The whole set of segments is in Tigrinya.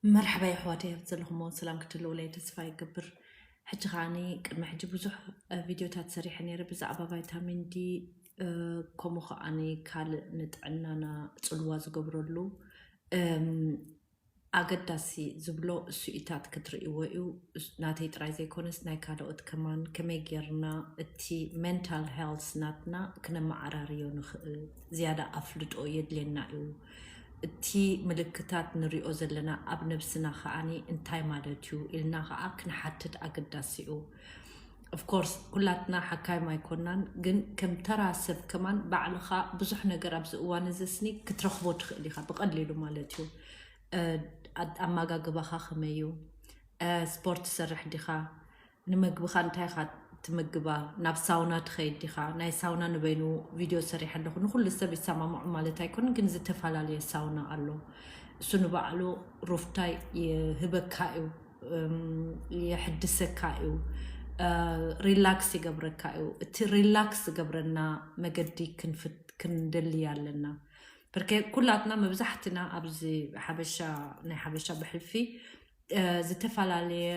መርሓባ ኣሕዋተይ፣ ኣብ ዘለኹሞ ሰላም ክትህልውለይ ተስፋ ይገብር። ሕጂ ከዓኒ ቅድሚ ሕጂ ብዙሕ እ፣ ቪድዮታት ሰሪሐ ነይረ ብዛዕባ ቫይታሚን ዲ እ፣ ከምኡ ከዓኒ ካልእ ንጥዕናና ጽልዋ ዝገብረሉ እም፣ ኣገዳሲ ዝብሎ እሱኢታት ክትርእይዎ እዩ። እስ- ናተይ ጥራይ ዘይኮነስ ናይ ካልኦት ከማን ከመይ ጌርና እቲ ሜንታል ሄልስ ናትና ክነመዓራርዮ ንኽእል ዝያዳ ኣፍልጦ የድልየና እዩ። እቲ ምልክታት ንሪኦ ዘለና ኣብ ነብስና ከዓኒ እንታይ ማለት እዩ ኢልና ከዓ ክንሓትት ኣገዳሲ እዩ። ኦፍኮርስ ኩላትና ሓካይም ኣይኮናን፣ ግን ከም ተራ ሰብ ከማን ባዕልኻ ብዙሕ ነገር ኣብዚ እዋን እዚ ስኒ ክትረኽቦ ትኽእል ኢኻ ብቐሊሉ ማለት እዩ። እ፣ ኣድ- ኣመጋግባኻ ከመይ እዩ? እ፣ ስፖርት ትሰርሕ ዲኻ? ንምግብኻ እንታይ ኢኻ ትምግባ? ናብ ሳውና ትኸይድ ዲኻ? ናይ ሳውና ንበይኑ ቪድዮ ሰሪሐ ኣለኹ። ንኹሉ ሰብ ይሰማምዑ ማለት ኣይኮነን፣ ግን ዝተፈላለየ ሳውና ኣሎ። እሱ ንባዕሉ ሩፍታ ይህበካ እዩ፣ እም፣ የሕድሰካ እዩ፣ እ፣ ሪላክስ ይገብረካ እዩ። እቲ ሪላክስ ዝገብረና መገዲ ክንፍት ክንደሊ ኣለና። ብርኬ ኩላትና መብዛሕትና ኣብዚ ሓበሻ ናይ ሓበሻ ብሕልፊ እ፣ ዝተፈላለየ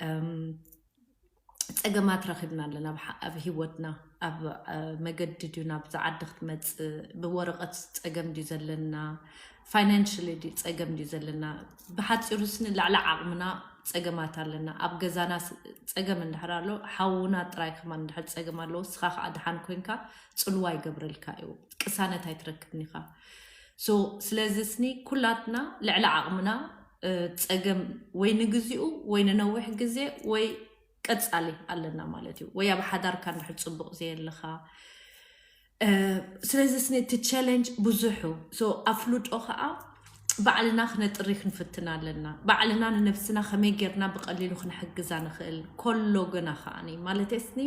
እም፣ ጸገማት ረኺብና ኣለና ኣብ ሓ- ኣብ ህይወትና። ኣብ እ፣ መገዲ ድዩ ናብዚ ዓዲ ክትመጽእ፣ ብወረቐት ጸገም ድዩ ዘለና፣ ፋይናንሽሊ ድዩ ጸገም ድዩ ዘለና? ብሓፂሩ ስኒ ላዕሊ ዓቕምና ጸገማት ኣለና። ኣብ ገዛና ስ- ጸገም እንድሕር ኣሎ፣ ሓውና ጥራይ ከማን እንድሕር ጸገም ኣለዎ፣ እስኻ ከዓ ድሓን ኮንካ ጽልዋ ይገብረልካ እዩ። ቅሳነት ኣይትረክብን ኢኻ። ሶ ስለዚ ስኒ ኩላትና ልዕሊ ዓቕምና እ፣ ጸገም ወይ ንግዚኡ ወይ ንነዊሕ ግዜ ወይ ቀጻሊ ኣለና ማለት እዩ። ወይ ኣብ ሓዳርካ እንድሕር ጽቡቕ ዘየለኻ እ፣ ስለዚ ስኒ እቲ ቻለንጅ ብዙሕ እዩ። ሶ ኣፍልጦ ከዓ ባዕልና ክነጥሪ ክንፍትን ኣለና። ባዕልና ንነብስና ከመይ ጌርና ብቐሊሉ ክንሕግዛ ንኽእል ኮሎ ግና ከዓኒ ማለት ስኒ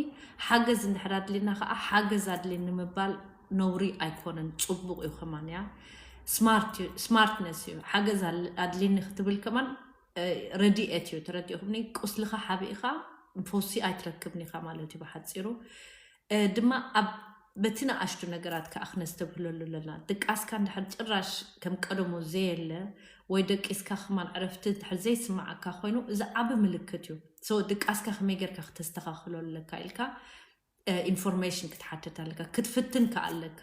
ሓገዝ እንድሕር ኣድልና ከዓ ሓገዝ ኣድልኒ ምባል ነውሪ ኣይኮነን፣ ጽቡቕ እዩ ከማን እያ። ስማርትነስ እዩ። ሓገዝ ኣል- ኣድልኒ ክትብል ከማን ረዲኤት እዩ። ተረዲእኹምኒ? ቁስልኻ ሓቢእኻ ፈውሲ ኣይትረክብን ኢኻ ማለት እዩ ብሓፂሩ። እ፣ ድማ ኣብ በቲ ንኣሽቱ ነገራት ከዓ ክነስተብህለሉ ኣለና። ድቃስካ እንድሕር ጭራሽ ከም ቀደሙ ዘየለ ወይ ደቂስካ ከማን ዕረፍቲ እንድሕር ዘይስማዓካ ኮይኑ እዚ ዓቢ ምልክት እዩ። ሶ ድቃስካ ከመይ ጌርካ ክተስተኻኽሎ ኣለካ ኢልካ ኢንፎርሜሽን ክትሓትት ኣለካ፣ ክትፍትን ከ ኣለካ።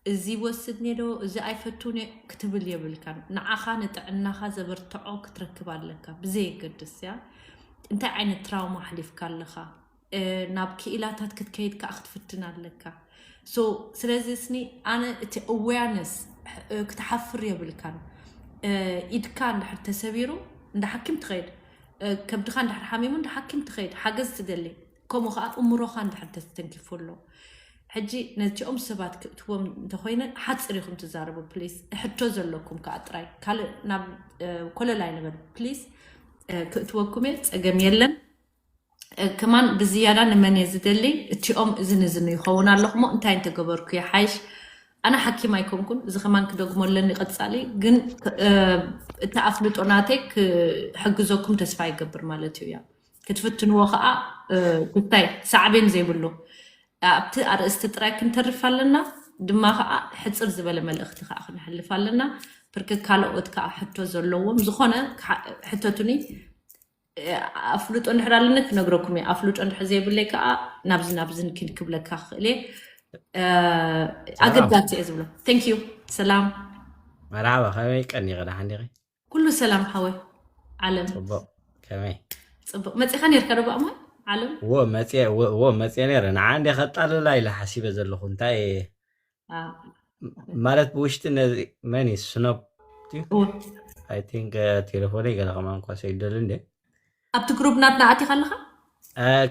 እዚ ወስድ ኔዶ እዚ ኣይፈቱን ክትብል የብልካን። ንዓኻ ንጥዕናኻ ዘበርትዖ ክትረክብ ኣለካ ብዘየገድስ እያ እንታይ ዓይነት ትራውማ ኣሕሊፍካ ኣለኻ። እ፣ ናብ ክኢላታት ክትከይድ ከዓ ክትፍትን ኣለካ። ሶ ስለዚ ስኒ ኣነ እቲ ኣዌርነስ ክትሓፍር የብልካን። እ፣ ኢድካ እንድሕር ተሰቢሩ እንዳ ሓኪም ትኸይድ፣ እ፣ ከብድኻ እንድሕር ሓሚሙ እንዳ ሓኪም ትኸይድ፣ ሓገዝ ትደሊ። ከምኡ ከዓ እምሮኻ እንድሕር ተስተንኪፉ ኣሎ። ሕጂ ነዚኦም ሰባት ክእትዎም እንተኮይነ ሓፂር ኢኹም ትዛረቡ ፕሊስ። ሕቶ ዘለኩም ከዓ ጥራይ ካልእ ናብ እ፣ ኮለል ኣይንበል ፕሊስ። እ፣ ክእትወኩም እየ፣ ፀገም የለን። እ፣ ከማን ብዝያዳ ንመን እየ ዝደሊ? እቲኦም እዝን እዝን ይኸውን ኣለኹሞ እንታይ እንተገበርኩ ይሓይሽ? ኣነ ሓኪም ኣይኮንኩን፣ እዚ ከማን ክደግሞ ኣለኒ ቀጻሊ። ግን እ፣ እቲ ኣፍልጦ ናተይ ክሕግዘኩም ተስፋ ይገብር ማለት እዩ። ክትፍትንዎ ከዓ እ፣ ጉዳይ ሳዕቤን ዘይብሉ ኣብቲ ኣርእስቲ ጥራይ ክንተርፍ ኣለና። ድማ ከዓ ሕፅር ዝበለ መልእኽቲ ከዓ ክነሕልፍ ኣለና። ብርክ ካልኦት ከዓ ሕቶ ዘለዎም ዝኾነ ክሓ- ሕተቱኒ። እ፣ ኣፍልጦ እንድሕር ኣለኒ ክነግረኩም እየ። ኣፍልጦ እንድሕር ዘይብለይ ከዓ ናብዚ ናብዝን ኪን ክብለካ ክኽእል እየ። እ፣ ኣገዳሲ እየ ዝብሎ። Thank you። ሰላም። መርሓባ፣ ከመይ ቀኒኺ? ደሓን ዲኺ? ኩሉ ሰላም ሓወይ ዓለም። ጽቡቕ። ከመይ? ጽቡቕ። መጺኻ ነርካ ዶ ብኣማን ዓለም? ወ መጽየ ወ- ወ መጽየ ነይረ። ንዓ እንደ ከጣልላ ኢለ ሓሲበ ዘለኹ እንታይ እየ? አ፣ ማለት ብውሽጢ ነዚ መን እዩ ስኖብ ድዩ? እወ። I think ቴሌፎነይ ገለ ከማን እኳ ሰይደሉ እንደ ኣብቲ ግሩፕ ናትና ኣቲኻ ኣለኻ?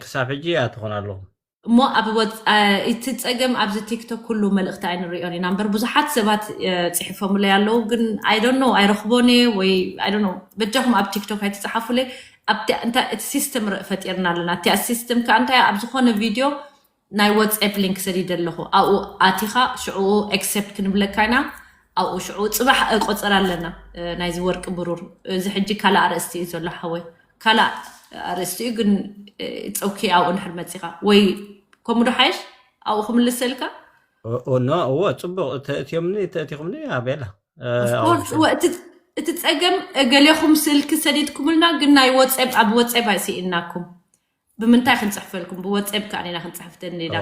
ክሳብ ሕጂ ኣትኾን ኣለኹ። እሞ ኣብ ወፅ- አ፣ እቲ ፀገም ኣብዚ ቲክቶክ ኩሉ መልእኽቲ ኣይንሪኦን ኢና እምበር ብዙሓት ሰባት እ፣ ፅሒፎምለይ ኣለዉ፣ ግን I don't know ኣይረኽቦን እየ ወይ I don't know። በጃኹም ኣብ ቲክቶክ ኣይትፅሓፉለይ። ኣብቲ እንታይ እቲ ሲስተም ር- ፈጢርና ኣለና። እቲ ሲስተም ከዓ እንታይ ኣብ ዝኾነ ቪድዮ ናይ ዋትስኣፕ ሊንክ ሰዲደ ኣለኹ። ኣብኡ ኣቲኻ ሽዕኡ ኤክሰፕት ክንብለካ ኢና። ኣብኡ ሽዕኡ ፅባሕ ቆፀር ኣለና እ፣ ናይዚ ወርቂ ብሩር። እዚ ሕጂ ካልእ ኣርእስቲ እዩ ዘሎ ሓወይ፣ ካልእ ኣርእስቲ እዩ ግን እ፣ ፀውኪ ኣብኡ እንድሕር መፂኻ ወይ ከምኡ ዶ ሓይሽ ኣብኡ ክምልሰልካ? ኖ እዎ ፅቡቅ ተእትዮምኒ ተእቲኹምኒ ኣቤላ እ፣ Of course፣ እወ፣ እቲ እቲ ጸገም ገሌኹም ስልኪ ሰዲድኩምልና ግን ናይ ወጸብ ኣብ ወጸብ ኣይስኢናኩም ብምንታይ ክንጽሕፈልኩም ብወጸብ ከኣ ኢና ክንጽሕፍ ደንዴና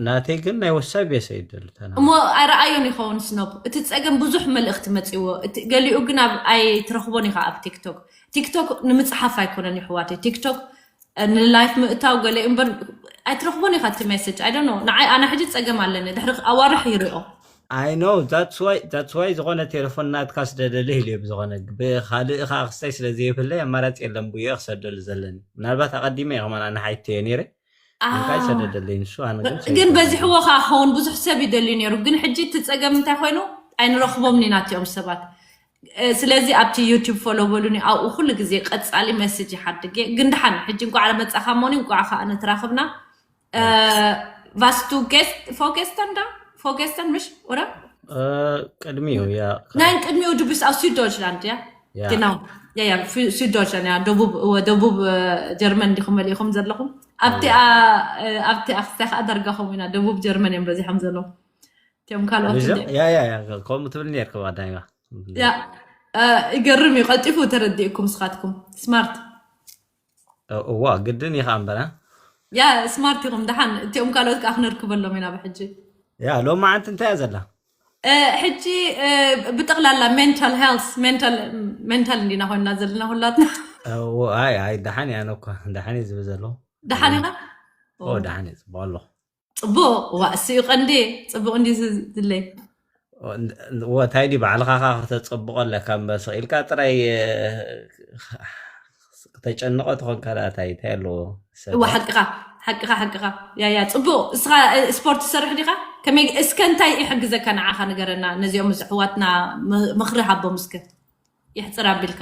ናተይ ግን ናይ ወሳብ የሰይደልተና እሞ ኣይረኣዮን ይኸውን ስኖፕ እቲ ጸገም ብዙሕ መልእኽቲ መጺዎ ገሊኡ ግን ኣብ ኣይትረኽቦን ኢኻ ኣብ ቲክቶክ ቲክቶክ ንምጽሓፍ ኣይኮነን ይሕዋተይ ቲክቶክ ንላይፍ ምእታው ገለ እምበር ኣይትረኽቦን ኢኻ እቲ ሜሴጅ ኣይ ዶንት ኖ ንዓይ ኣነ ሕጂ ጸገም ኣለኒ ድሕሪ ኣዋርሕ ይሪኦ I know that's why ዝኾነ ቴሌፎን ናትካ ስደደለ ኢሉ ብዝኾነ ብካልእ ካ ክስታይ ስለ ዘይብለይ ኣማራፂ የለን ብዮ ክሰደሉ ዘለኒ ምናልባት ኣቀዲመ እየ ከማን ኣነ ሓይተየ ነይረ እንታይ ሰደደለይ ንሱ ኣነ ግን ግን በዚሕዎ ከዓ ክኸውን ብዙሕ ሰብ ይደልዩ ነይሩ ግን ሕጂ እቲ ፀገም እንታይ ኮይኑ ኣይንረኽቦም ኢና እቲኦም ሰባት ስለዚ ኣብቲ ዩቱብ ፎሎ በሉኒ ኣብኡ ኩሉ ግዜ ቀፃሊ መስጅ ይሓድግ እየ ግን ድሓን ሕጂ እንቋዕ መፃኻ ሞኒ እንቋዕ ከዓ ንትራኽብና ቫስቱ ፎጌስተን ዳ ፎጌስተን ምሽ ወረ ቅድሚኡ ናይ ቅድሚኡ ድብስ ኣብ ስዊድ ዶይችላንድ ያ genau ያ ያ ስዊድ ዶይችላንድ ያ ደቡብ ደቡብ ጀርመን እንዲኹም መሊእኹም ዘለኹም ኣብቲ ኣብቲ ኣክስታይ ከዓ ዳርጋ ከምኡ ኢና ደቡብ ጀርመን እዮም በዚሖም ዘለዉ እቲኦም ካልኦት ከምኡ ትብል ነርክ ባዳይባ ይገርም እዩ ቀልጢፉ ተረዲእኩም ስኻትኩም ስማርት እዋ ግድን ኢኻ እምበራ ያ ስማርት ኢኹም ደሓን እቲኦም ካልኦት ከዓ ክነርክበሎም ኢና ብሕጂ ያ ሎማዓንቲ እንታይ እያ ዘላ ሕጂ ብጠቕላላ ሜንታል ሄልስ ሜንታል እንዲና ኮይና ዘለና ሁላትና ኣይ ኣይ ደሓን እያ ነኳ ደሓን እዩ ዝብል ዘሎ ደሓን ኢኻ ደሓን እዩ ፅቡቅ ኣሎ ፅቡቅ ዋ እሱ እዩ ቀንዲ ፅቡቅ እንዲ ዝለይ እንታይ ዲ ባዕልኻ ካ ክተፀብቆ ኣለካ እምበር ስቕ ኢልካ ጥራይ ክተጨንቆ ትኾንካ ዳኣ እንታይ እንታይ ኣለዎ ሰብ እዋ ሓቅኻ ሓቅኻ ሓቅኻ ያያ ፅቡቅ እስኻ ስፖርት ትሰርሕ ዲኻ ከመይ እስከ እንታይ ይሕግዘካ ንዓኻ ንገረና ነዚኦም ኣሕዋትና ምኽሪ ሃቦም እስከ የሕፅር ኣቢልካ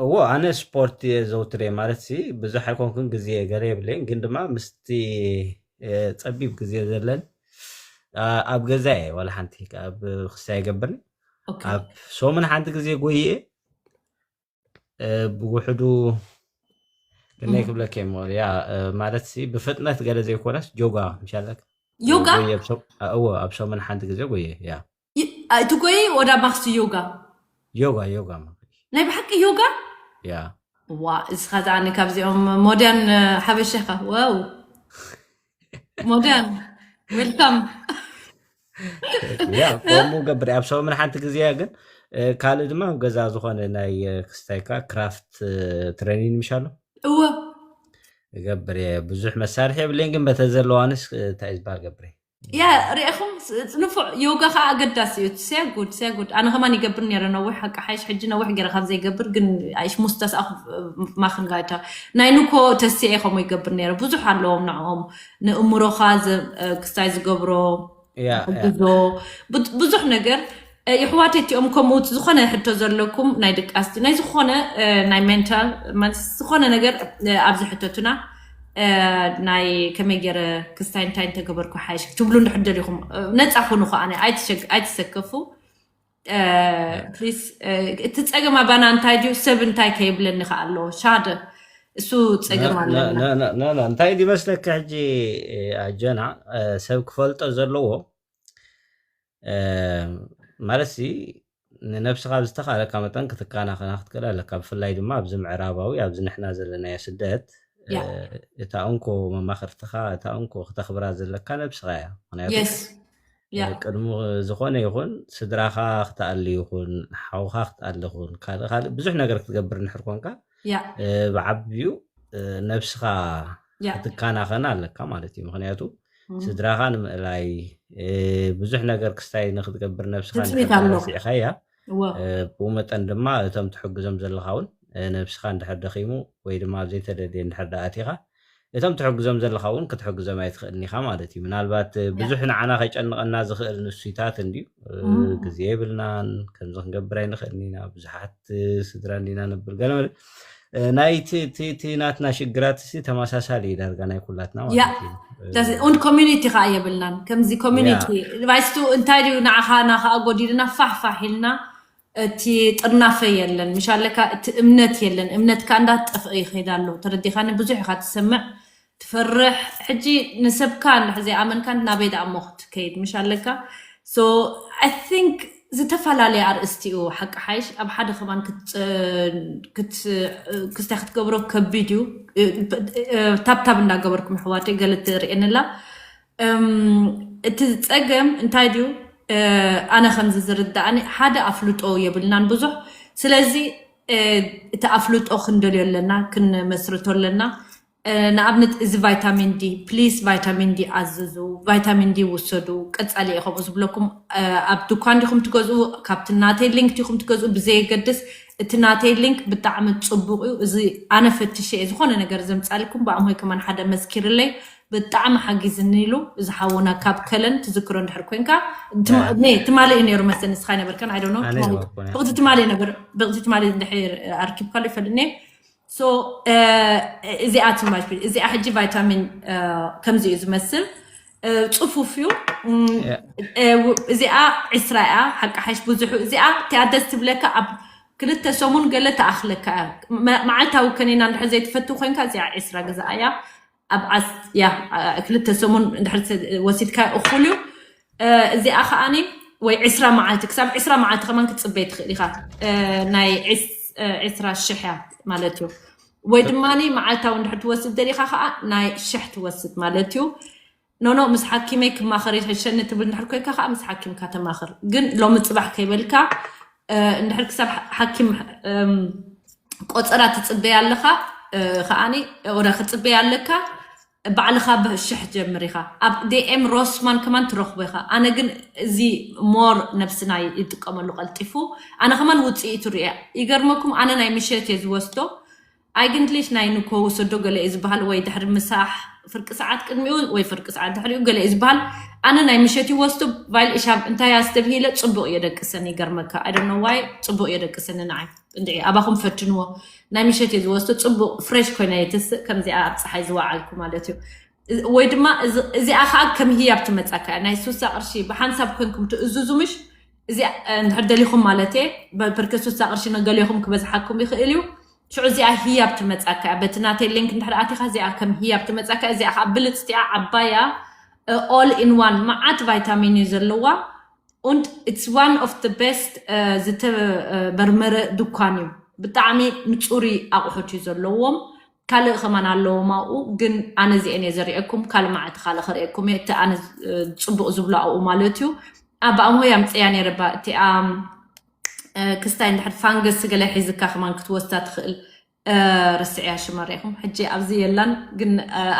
እዎ ኣነ ስፖርት የዘውትር እየ ማለት ሲ ብዙሕ ኣይኮንኩን ግዜ ገለ የብለይን ግን ድማ ምስቲ ጸቢብ ግዜ ዘለን ኣብ ገዛ እየ ዋላ ሓንቲ ኣብ ክስታይ ኣይገብርን ኣብ ሰሙን ሓንቲ ግዜ ጎይየ ብውሕዱ ከመይ ክብለክ እየ ሞር ያ ማለት ሲ ብፍጥነት ገለ ዘይኮነስ ጆጋ ምሻለክ ዮጋ እዎ ኣብ ሰሙን ሓንቲ ግዜ ጎየ ያ እቲ ጎይ ወዳ ማክስ ዮጋ ዮጋ ዮጋ ናይ ብሓቂ ዮጋ ያ ዋ እስኻ ዝኣኒ ካብዚኦም ሞድያን ሓበሻኻ ዋው ሞድያን ዌልካም ያ ከምኡ ገብር ኣብ ሰሙን ሓንቲ ግዜ እያ ግን ካልእ ድማ ኣብ ገዛ ዝኾነ ናይ ክስታይካ ክራፍት ትሬኒን ምሻሎ እወ እገብር እየ ብዙሕ መሳርሒ የብለይን ግን በተ ዘለዋንስ እንታይ ዝበሃል ገብር እየ ያ ሪኢኹም ንፉዕ ዮጋ ከዓ ኣገዳሲ እዩ ሴጉድ ሴጉድ ኣነ ከማን ይገብር ነረ ነዊሕ ሓቂ ሓይሽ ሕጂ ነዊሕ ገይረ ካብ ዘይገብር ግን ኣይሽ ሙስተስኣፍ ማክን ጋይታ ናይ ንኮ ተስኤ ከምኡ ይገብር ነረ ብዙሕ ኣለዎም ንዕኦም ንእምሮኻ ክስታይ ዝገብሮ ሕግዞ ብዙሕ ነገር ይሕዋት እቲኦም ከምኡ ዝኾነ ሕቶ ዘለኩም ናይ ድቃስቲ ናይ ዝኾነ ናይ ሜንታል ዝኾነ ነገር ኣብዚ ሕተቱና ናይ ከመይ ገይረ ክስታይ እንታይ እንተገበርኩ ሓይሽ ትብሉ እንድሕር ደሊኹም ነፃ ኩኑ ከኣ ኣይትሰከፉ ፕሊስ እቲ ፀገም ኣባና እንታይ ድዩ ሰብ እንታይ ከይብለኒ ከ ኣለዎ ሻደ እሱ ፀገም ኣለና እንታይ ድመስለካ ሕጂ ኣጀና ሰብ ክፈልጦ ዘለዎ ማለት ሲ ንነብስኻ ብዝተኻለካ መጠን ክትከናኸና ክትክእል ኣለካ ብፍላይ ድማ ኣብዚ ምዕራባዊ ኣብዚ ንሕና ዘለናዮ ስደት እታ እንኮ መማክርትኻ እታ እንኮ ክተኽብራ ዘለካ ነብስኻ እያ ምክንያቱ ቅድሚ ዝኾነ ይኹን ስድራኻ ክትኣሊ ይኹን ሓውኻ ክትኣሊ ይኹን ካልእ ካልእ ብዙሕ ነገር ክትገብር እንድሕር ኮንካ ብዓብዩ ነብስኻ ክትከናኸና ኣለካ ማለት እዩ ምክንያቱ ስድራኻ ንምእላይ ብዙሕ ነገር ክስታይ ንክትገብር ነብስኻ ትፅቢት ኣሎ ረሲዕኻያ እወ ብኡ መጠን ድማ እቶም ትሕግዞም ዘለኻ እውን ነብስኻ እንድሕር ደኺሙ ወይ ድማ ኣብ ዘይተደልየ እንድሕር ደኣ ኣቲኻ እቶም ትሕግዞም ዘለኻ እውን ክትሕግዞም ኣይትኽእልን ኢኻ ማለት እዩ ምናልባት ብዙሕ ንዓና ከይጨንቐና ዝኽእል ንሱይታት እንድዩ ግዜ የብልናን ከምዚ ክንገብር ኣይንኽእልን ኢና ብዙሓት ስድራ እንዲና ነብል ገለ ናይቲ ናትና ሽግራት ሲ ተመሳሳሊ እዩ ዳርጋ ናይ ኩላትና ያ ማለት እዩ ኦን ኮሚኒቲ ከዓ የብልናን ከምዚ ኮሚኒቲ ባይስቱ እንታይ ድዩ ንዓኻ ናኸዓ ጎዲልና ፋሕፋሕ ኢልና እቲ ጥርናፈ የለን ምሽ ኣለካ እቲ እምነት የለን እምነትካ እንዳጠፍአ ይኸይድ ኣሎ ተረዲኻኒ ብዙሕ ኢኻ ትሰምዕ ትፈርሕ ሕጂ ንሰብካ እንድሕ ዘይኣመንካ ናበይ ደኣ እሞ ክትከይድ ምሽ ኣለካ so I think ዝተፈ ዝተፈላለየ ኣርእስቲ እዩ። ሓቂ ሓይሽ ኣብ ሓደ ከማን ክት- ክት- ክስታይ ክትገብሮ ከቢድ እዩ። ታብታብ እንዳገበርኩም ኣሕዋተይ ገለ ትርእየንላ። እም፣ እቲ ጸገም እንታይ ድዩ? ኣነ ከምዚ ዝርዳእኒ ሓደ ኣፍልጦ የብልናን ብዙሕ። ስለዚ እቲ ኣፍልጦ ክንደልዮ ኣለና፣ ክንመስርቶ ኣለና። ንኣብነት እዚ ቫይታሚን ዲ ፕሊስ ቫይታሚን ዲ ኣዝዙ፣ ቫይታሚን ዲ ውሰዱ። ቀጻሊ እየ ከምኡ ዝብለኩም። ኣብ ድኳን ዲኹም ትገዝኡ፣ ካብቲ ናተይ ሊንክ ዲኹም ትገዝኡ ብዘየገድስ፣ እቲ ናተይ ሊንክ ብጣዕሚ ጽቡቕ እዩ። እዚ ኣነ ፈትሸ እየ ዝኾነ ነገር ዘምጻልኩም፣ ብኣምሆይ ከማን ሓደ መዝኪርለይ ብጣዕሚ ሓጊዝኒ ኢሉ። እዚ ሓውና ካብ ከለን ትዝክሮ እንድሕር ኮንካ ትማሊ እዩ ነይሩ መሰለኒ፣ ንስኻ ኣይነበርካን። ኣይ ዶንት ኖ። ብቕቲ ትማሊ ነበር፣ ብቕቲ ትማሊ እንድሕር ኣርኪብካሉ ይፈልጥኒ። ሶ እዚኣ ትማሽ እዚኣ ሕጂ ቫይታሚን ከምዚ እዩ ዝመስል። ጽፉፍ እዩ። እዚኣ ዕስራ እያ። ሓቂ ሓሽ ብዙሑ እዚኣ እቲኣ ደስ ትብለካ ኣብ ክልተ ሰሙን ገለ ተኣኽለካ እያ። መዓልታዊ ከኒና እንድሕር ዘይትፈቱ ኮይንካ እዚኣ ዕስራ ገዛ እያ። ኣብ ዓስ ያ ክልተ ሰሙን እንድሕር ወሲድካ እኹል እዩ። እዚኣ ከዓኒ ወይ ዕስራ መዓልቲ ክሳብ ዕስራ መዓልቲ ከማን ክትፅበይ ትኽእል ኢኻ። ናይ ዕስራ ሽሕ እያ ማለት እዩ። ወይ ድማ መዓልታዊ እንድሕር ትወስድ ደሊኻ ከዓ ናይ ሽሕ ትወስድ ማለት እዩ። ኖኖ ምስ ሓኪመይ ክማኸር ይሕሸኒ ትብል እንድሕር ኮይካ ከዓ ምስ ሓኪምካ ተማኸር። ግን ሎሚ ፅባሕ ከይበልካ እንድሕር ክሳብ ሓኪም ቆፀራ ትፅበይ ኣለኻ ከዓኒ ወደ ክትፅበይ ኣለካ። ባዕልኻ ብሽሕ ጀምር ኢኻ። ኣብ ዲኤም ሮስማን ከማን ትረኽቦ ኢኻ። ኣነ ግን እዚ ሞር ነብስና ይጥቀመሉ ቀልጢፉ። ኣነ ከማን ውፅኢቱ ርእያ። ይገርመኩም ኣነ ናይ ምሸት እየ ዝወስዶ። ኣይግንትሊሽ ናይ ንኮ ውሰዶ ገለ እዩ ዝበሃል ወይ ድሕሪ ምሳሕ ፍርቂ ሰዓት ቅድሚኡ ወይ ፍርቂ ሰዓት ድሕሪኡ ገለ እዩ ዝበሃል። ኣነ ናይ ምሸት ይወስዶ ቫይል እሻብ እንታይ ኣስተብሂለ ጽቡቕ እየ ደቅሰን ይገርመካ። ኣይ ዶንት ኖ ዋይ ጽቡቕ እየ ደቅሰን ንዓይ። እንድዒ ኣባኹም ፈትንዎ። ናይ ምሸት እየ ዝወስዶ ጽቡቕ ፍሬሽ ኮይነ እየ ትስእ ከምዚኣ ኣብ ፀሓይ ዝወዓልኩ ማለት እዩ። ወይ ድማ እዚኣ ከዓ ከም ህያብ ትመፃካ እያ። ናይ ሱሳ ቅርሺ ብሓንሳብ ኮንኩም ትእዝዙ ምሽ እዚኣ እንድሕር ደሊኹም ማለት እየ። በርከ ሱሳ ቅርሺ ነገሊኹም ክበዝሓኩም ይኽእል እዩ። ሽዑ እዚኣ ህያብ ትመፃካ እያ። በቲ ናተይ ሊንክ እንድሕር ኣቲኻ እዚኣ ከም ህያብ ትመፃካ እያ። እዚኣ ከዓ ብልፅቲ እያ፣ ዓባያ all in one መዓት ቫይታሚን እዩ ዘለዋ። Und it's one of the best ዝተመርመረ ድኳን እዩ። ብጣዕሚ ምፁሪ ኣቑሑት እዩ ዘለዎም። ካልእ ከማን ኣለዎም ኣብኡ፣ ግን ኣነ እዚአን እየ ዘርእየኩም። ካልእ መዓልቲ ካልእ ከርእየኩም እየ። እቲ ኣነ ፅቡቕ ዝብሎ ኣብኡ ማለት እዩ። ኣብ ኣምሆይ ኣምፅያ ነይረ ባ እቲኣ ክስታይ እንድሕር ፋንገስ ገለ ሒዝካ ከማን ክትወስዳ ትኽእል። ረስዕያ ሽማ ሪኢኹም ሕጂ ኣብዚ የላን፣ ግን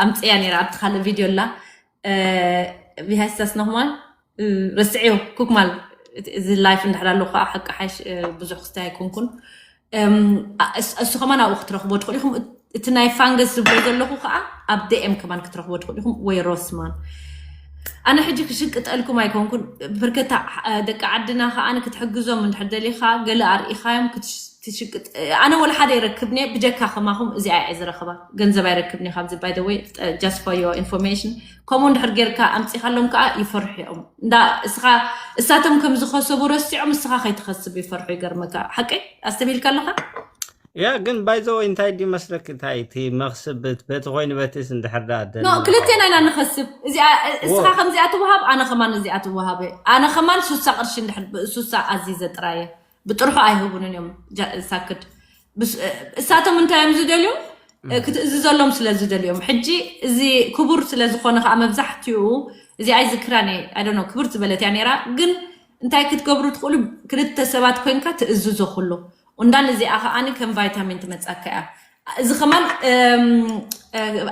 ኣምፅያ ነይረ ኣብቲ ካልእ ቪድዮ ኣላ። ቢሃይስታስ ነኹማል ረስዕዮ ኩክማል እዚ ላይፍ እንድሕር ኣለኹ ከዓ ሓቂ ሓይሽ ብዙሕ ክስታይ ኣይኮንኩን። እሱ ከማን ኣብኡ ክትረኽቦ ትኽእሉ ኢኹም። እቲ ናይ ፋንገስ ዝብሎ ዘለኹ ከዓ ኣብ ዲኤም ከማን ክትረኽቦ ትኽእሉ ኢኹም ወይ ሮስማን። ኣነ ሕጂ ክሽቅጠልኩም ኣይኮንኩን። ብርከታ ደቂ ዓድና ከዓ ክትሕግዞም እንድሕር ደሊኻ ገለ ኣርኢኻዮም ክትሽቅጥ ኣነ ወላ ሓደ ይረክብኒ ብጀካ ከማኹም እዚኣ እየ ዝረኽባ። ገንዘብ ኣይረክብኒ ካብዚ by the way just for your information። ከምኡ እንድሕር ጌርካ ኣምፂኻሎም ከዓ ይፈርሑ እዮም። እንዳ እስኻ እሳቶም ከም ዝኸሰቡ ረሲዖም እስኻ ከይትኸስብ ይፈርሑ። ይገርመካ ሓቀይ ኣስተብሂልካ ኣለኻ። ያ ግን by the way እንታይ ድዩ መስለክ እንታይ እቲ መኽስብ በቲ ኮይኑ በቲስ እንድሕር ዳ ኖ ክልቴና ኢና ንኸስብ። እዚኣ እስኻ ከምዚኣ ትወሃብ ኣነ ከማን እዚኣ ትወሃበ። ኣነ ከማን ሱሳ ቅርሺ እንድሕር ሱሳ ኣዚዘ ጥራየ ብጥርሑ ኣይህቡንን እዮም። ሳክድ እሳቶም እንታይ እዮም ዝደልዩ ክትእዝዘሎም ስለ ዝደልዮም። ሕጂ እዚ ክቡር ስለ ዝኾነ ከዓ መብዛሕትኡ እዚ ኣይዝክራን እየ ኣይ ክብር ዝበለት እያ ነይራ። ግን እንታይ ክትገብሩ ትኽእሉ ክልተ ሰባት ኮይንካ ትእዝዞ ኩሉ እንዳን እዚኣ ከዓኒ ከም ቫይታሚን ትመፃካ እያ። እዚ ከማን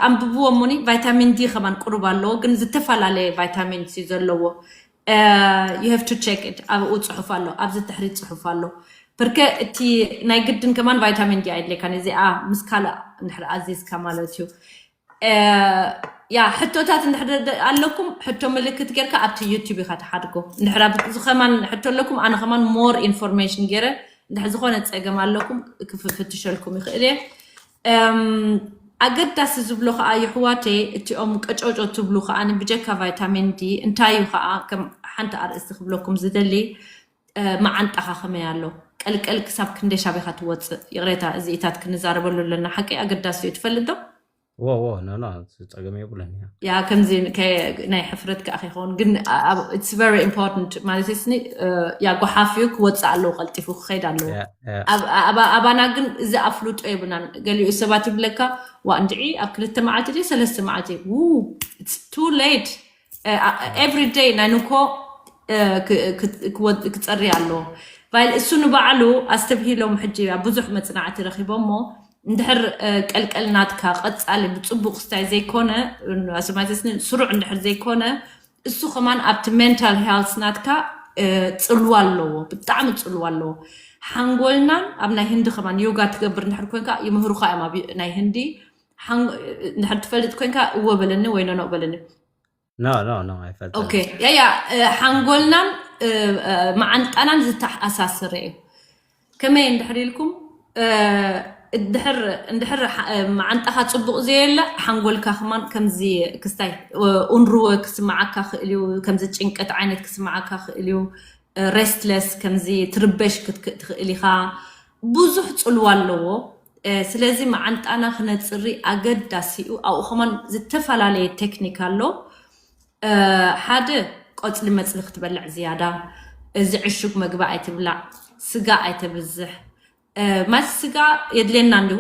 ኣንብብዎ እሞኒ ቫይታሚን ዲ ከማን ቁሩብ ኣለዎ ግን ዝተፈላለየ ቫይታሚን ሲ ዘለዎ you have to check it ኣብኡ ፅሑፍ ኣሎ ኣብዚ ትሕሪት ፅሑፍ ኣሎ። ብርከ እቲ ናይ ግድን ከማን ቫይታሚን ዲ ኣይድሌካን እዚኣ ምስ ካልእ እንድሕር ኣዚዝካ ማለት እዩ። ያ ሕቶታት እንድሕር ኣለኩም ሕቶ ምልክት ጌርካ ኣብቲ ዩቲብ ኢካ ትሓድጎ። እንድሕር ኣብዚ ከማን ሕቶ ኣለኩም ኣነ ከማን more information ገይረ እንድሕር ዝኾነ ፀገም ኣለኩም ክፍትሸልኩም ይኽእል እየ። ኣገዳሲ ዝብሎ ከዓ ይሕዋተይ እቲኦም ቀጨውጨው ትብሉ ከዓ ብጀካ ቫይታሚን ዲ እንታይ እዩ ከዓ ከም ሓንቲ ኣርእስቲ ክብለኩም ዝደሊ መዓንጣኻ ከመይ ኣሎ ቀልቀል ክሳብ ክንደይ ሻቢኻ ትወፅእ ይቕሬታ እዚኢታት ክንዛረበሉ ኣለና ሓቂ ኣገዳሲ እዩ ትፈልጥ ዶ? ዎ ዎ ኖ ኖ፣ ጸገም የብሉን። ያ ያ ከምዚ ከ- ናይ ሕፍረት ከዓ ከይኸውን ግን it's very important ማለት ስኒ ያ ጓሓፍ እዩ ክወፅእ ኣለዎ፣ ቀልጢፉ ክኸይድ ኣለዎ። ያ ያ ኣብ- ኣብ- ኣባና ግን እዚ ኣፍልጦ የብልናን። ገሊኡ ሰባት ይብለካ ዋ እንድዒ ኣብ ክልተ መዓልቲ ድዩ ሰለስተ መዓልቲ ው too late every day ናይ ንኮ ክፀሪ ኣለዎ። ቫይል እሱ ንባዕሉ ኣስተብሂሎም ሕጂ ኣብ ብዙሕ መፅናዕቲ ረኪቦሞ እንድሕር ቀልቀል ናትካ ቀፃሊ ብፅቡቅ ስታይ ዘይኮነ ኣስማይተስኒ ስሩዕ እንድሕር ዘይኮነ እሱ ከማን ኣብቲ mental health ናትካ ፅልዋ ኣለዎ፣ ብጣዕሚ ፅልዋ ኣለዎ። ሓንጎልናን ኣብ ናይ ህንዲ ከማን ዮጋ ትገብር እንድሕር ኮንካ ይምህሩካ እዮም ኣብ ናይ ህንዲ። ሓን- እንድሕር ትፈልጥ ኮንካ እወ በለኒ ወይ ኖኖ በለኒ። ኖ ኖ ኖ ኣይፈልጥን። ኦኬ ያያ ሓንጎልናን መዓንጣናን ዝተኣሳሰረ እዩ። ከመይ እንድሕር ኢልኩም እንድሕር እንድሕር መዓንጣኻ ፅቡቕ ዘየለ ሓንጎልካ ከማን ከምዚ ክስታይ ኡንርወ ክስማዓካ ክእል እዩ። ከምዚ ጭንቀት ዓይነት ክስማዓካ ክእል እዩ። ሬስትለስ ከምዚ ትርበሽ ክትክእ ትኽእል ኢኻ። ብዙሕ ፅልዋ ኣለዎ። ስለዚ መዓንጣና ክነፅሪ ኣገዳሲ እዩ። ኣብኡ ከማን ዝተፈላለየ ቴክኒክ ኣሎ። ሓደ ቆፅሊ መፅሊ ክትበልዕ ዝያዳ፣ እዚ ዕሹግ መግቢ ኣይትብላዕ፣ ስጋ ኣይተብዝሕ። ማስ ስጋ የድልየና እንዲሁ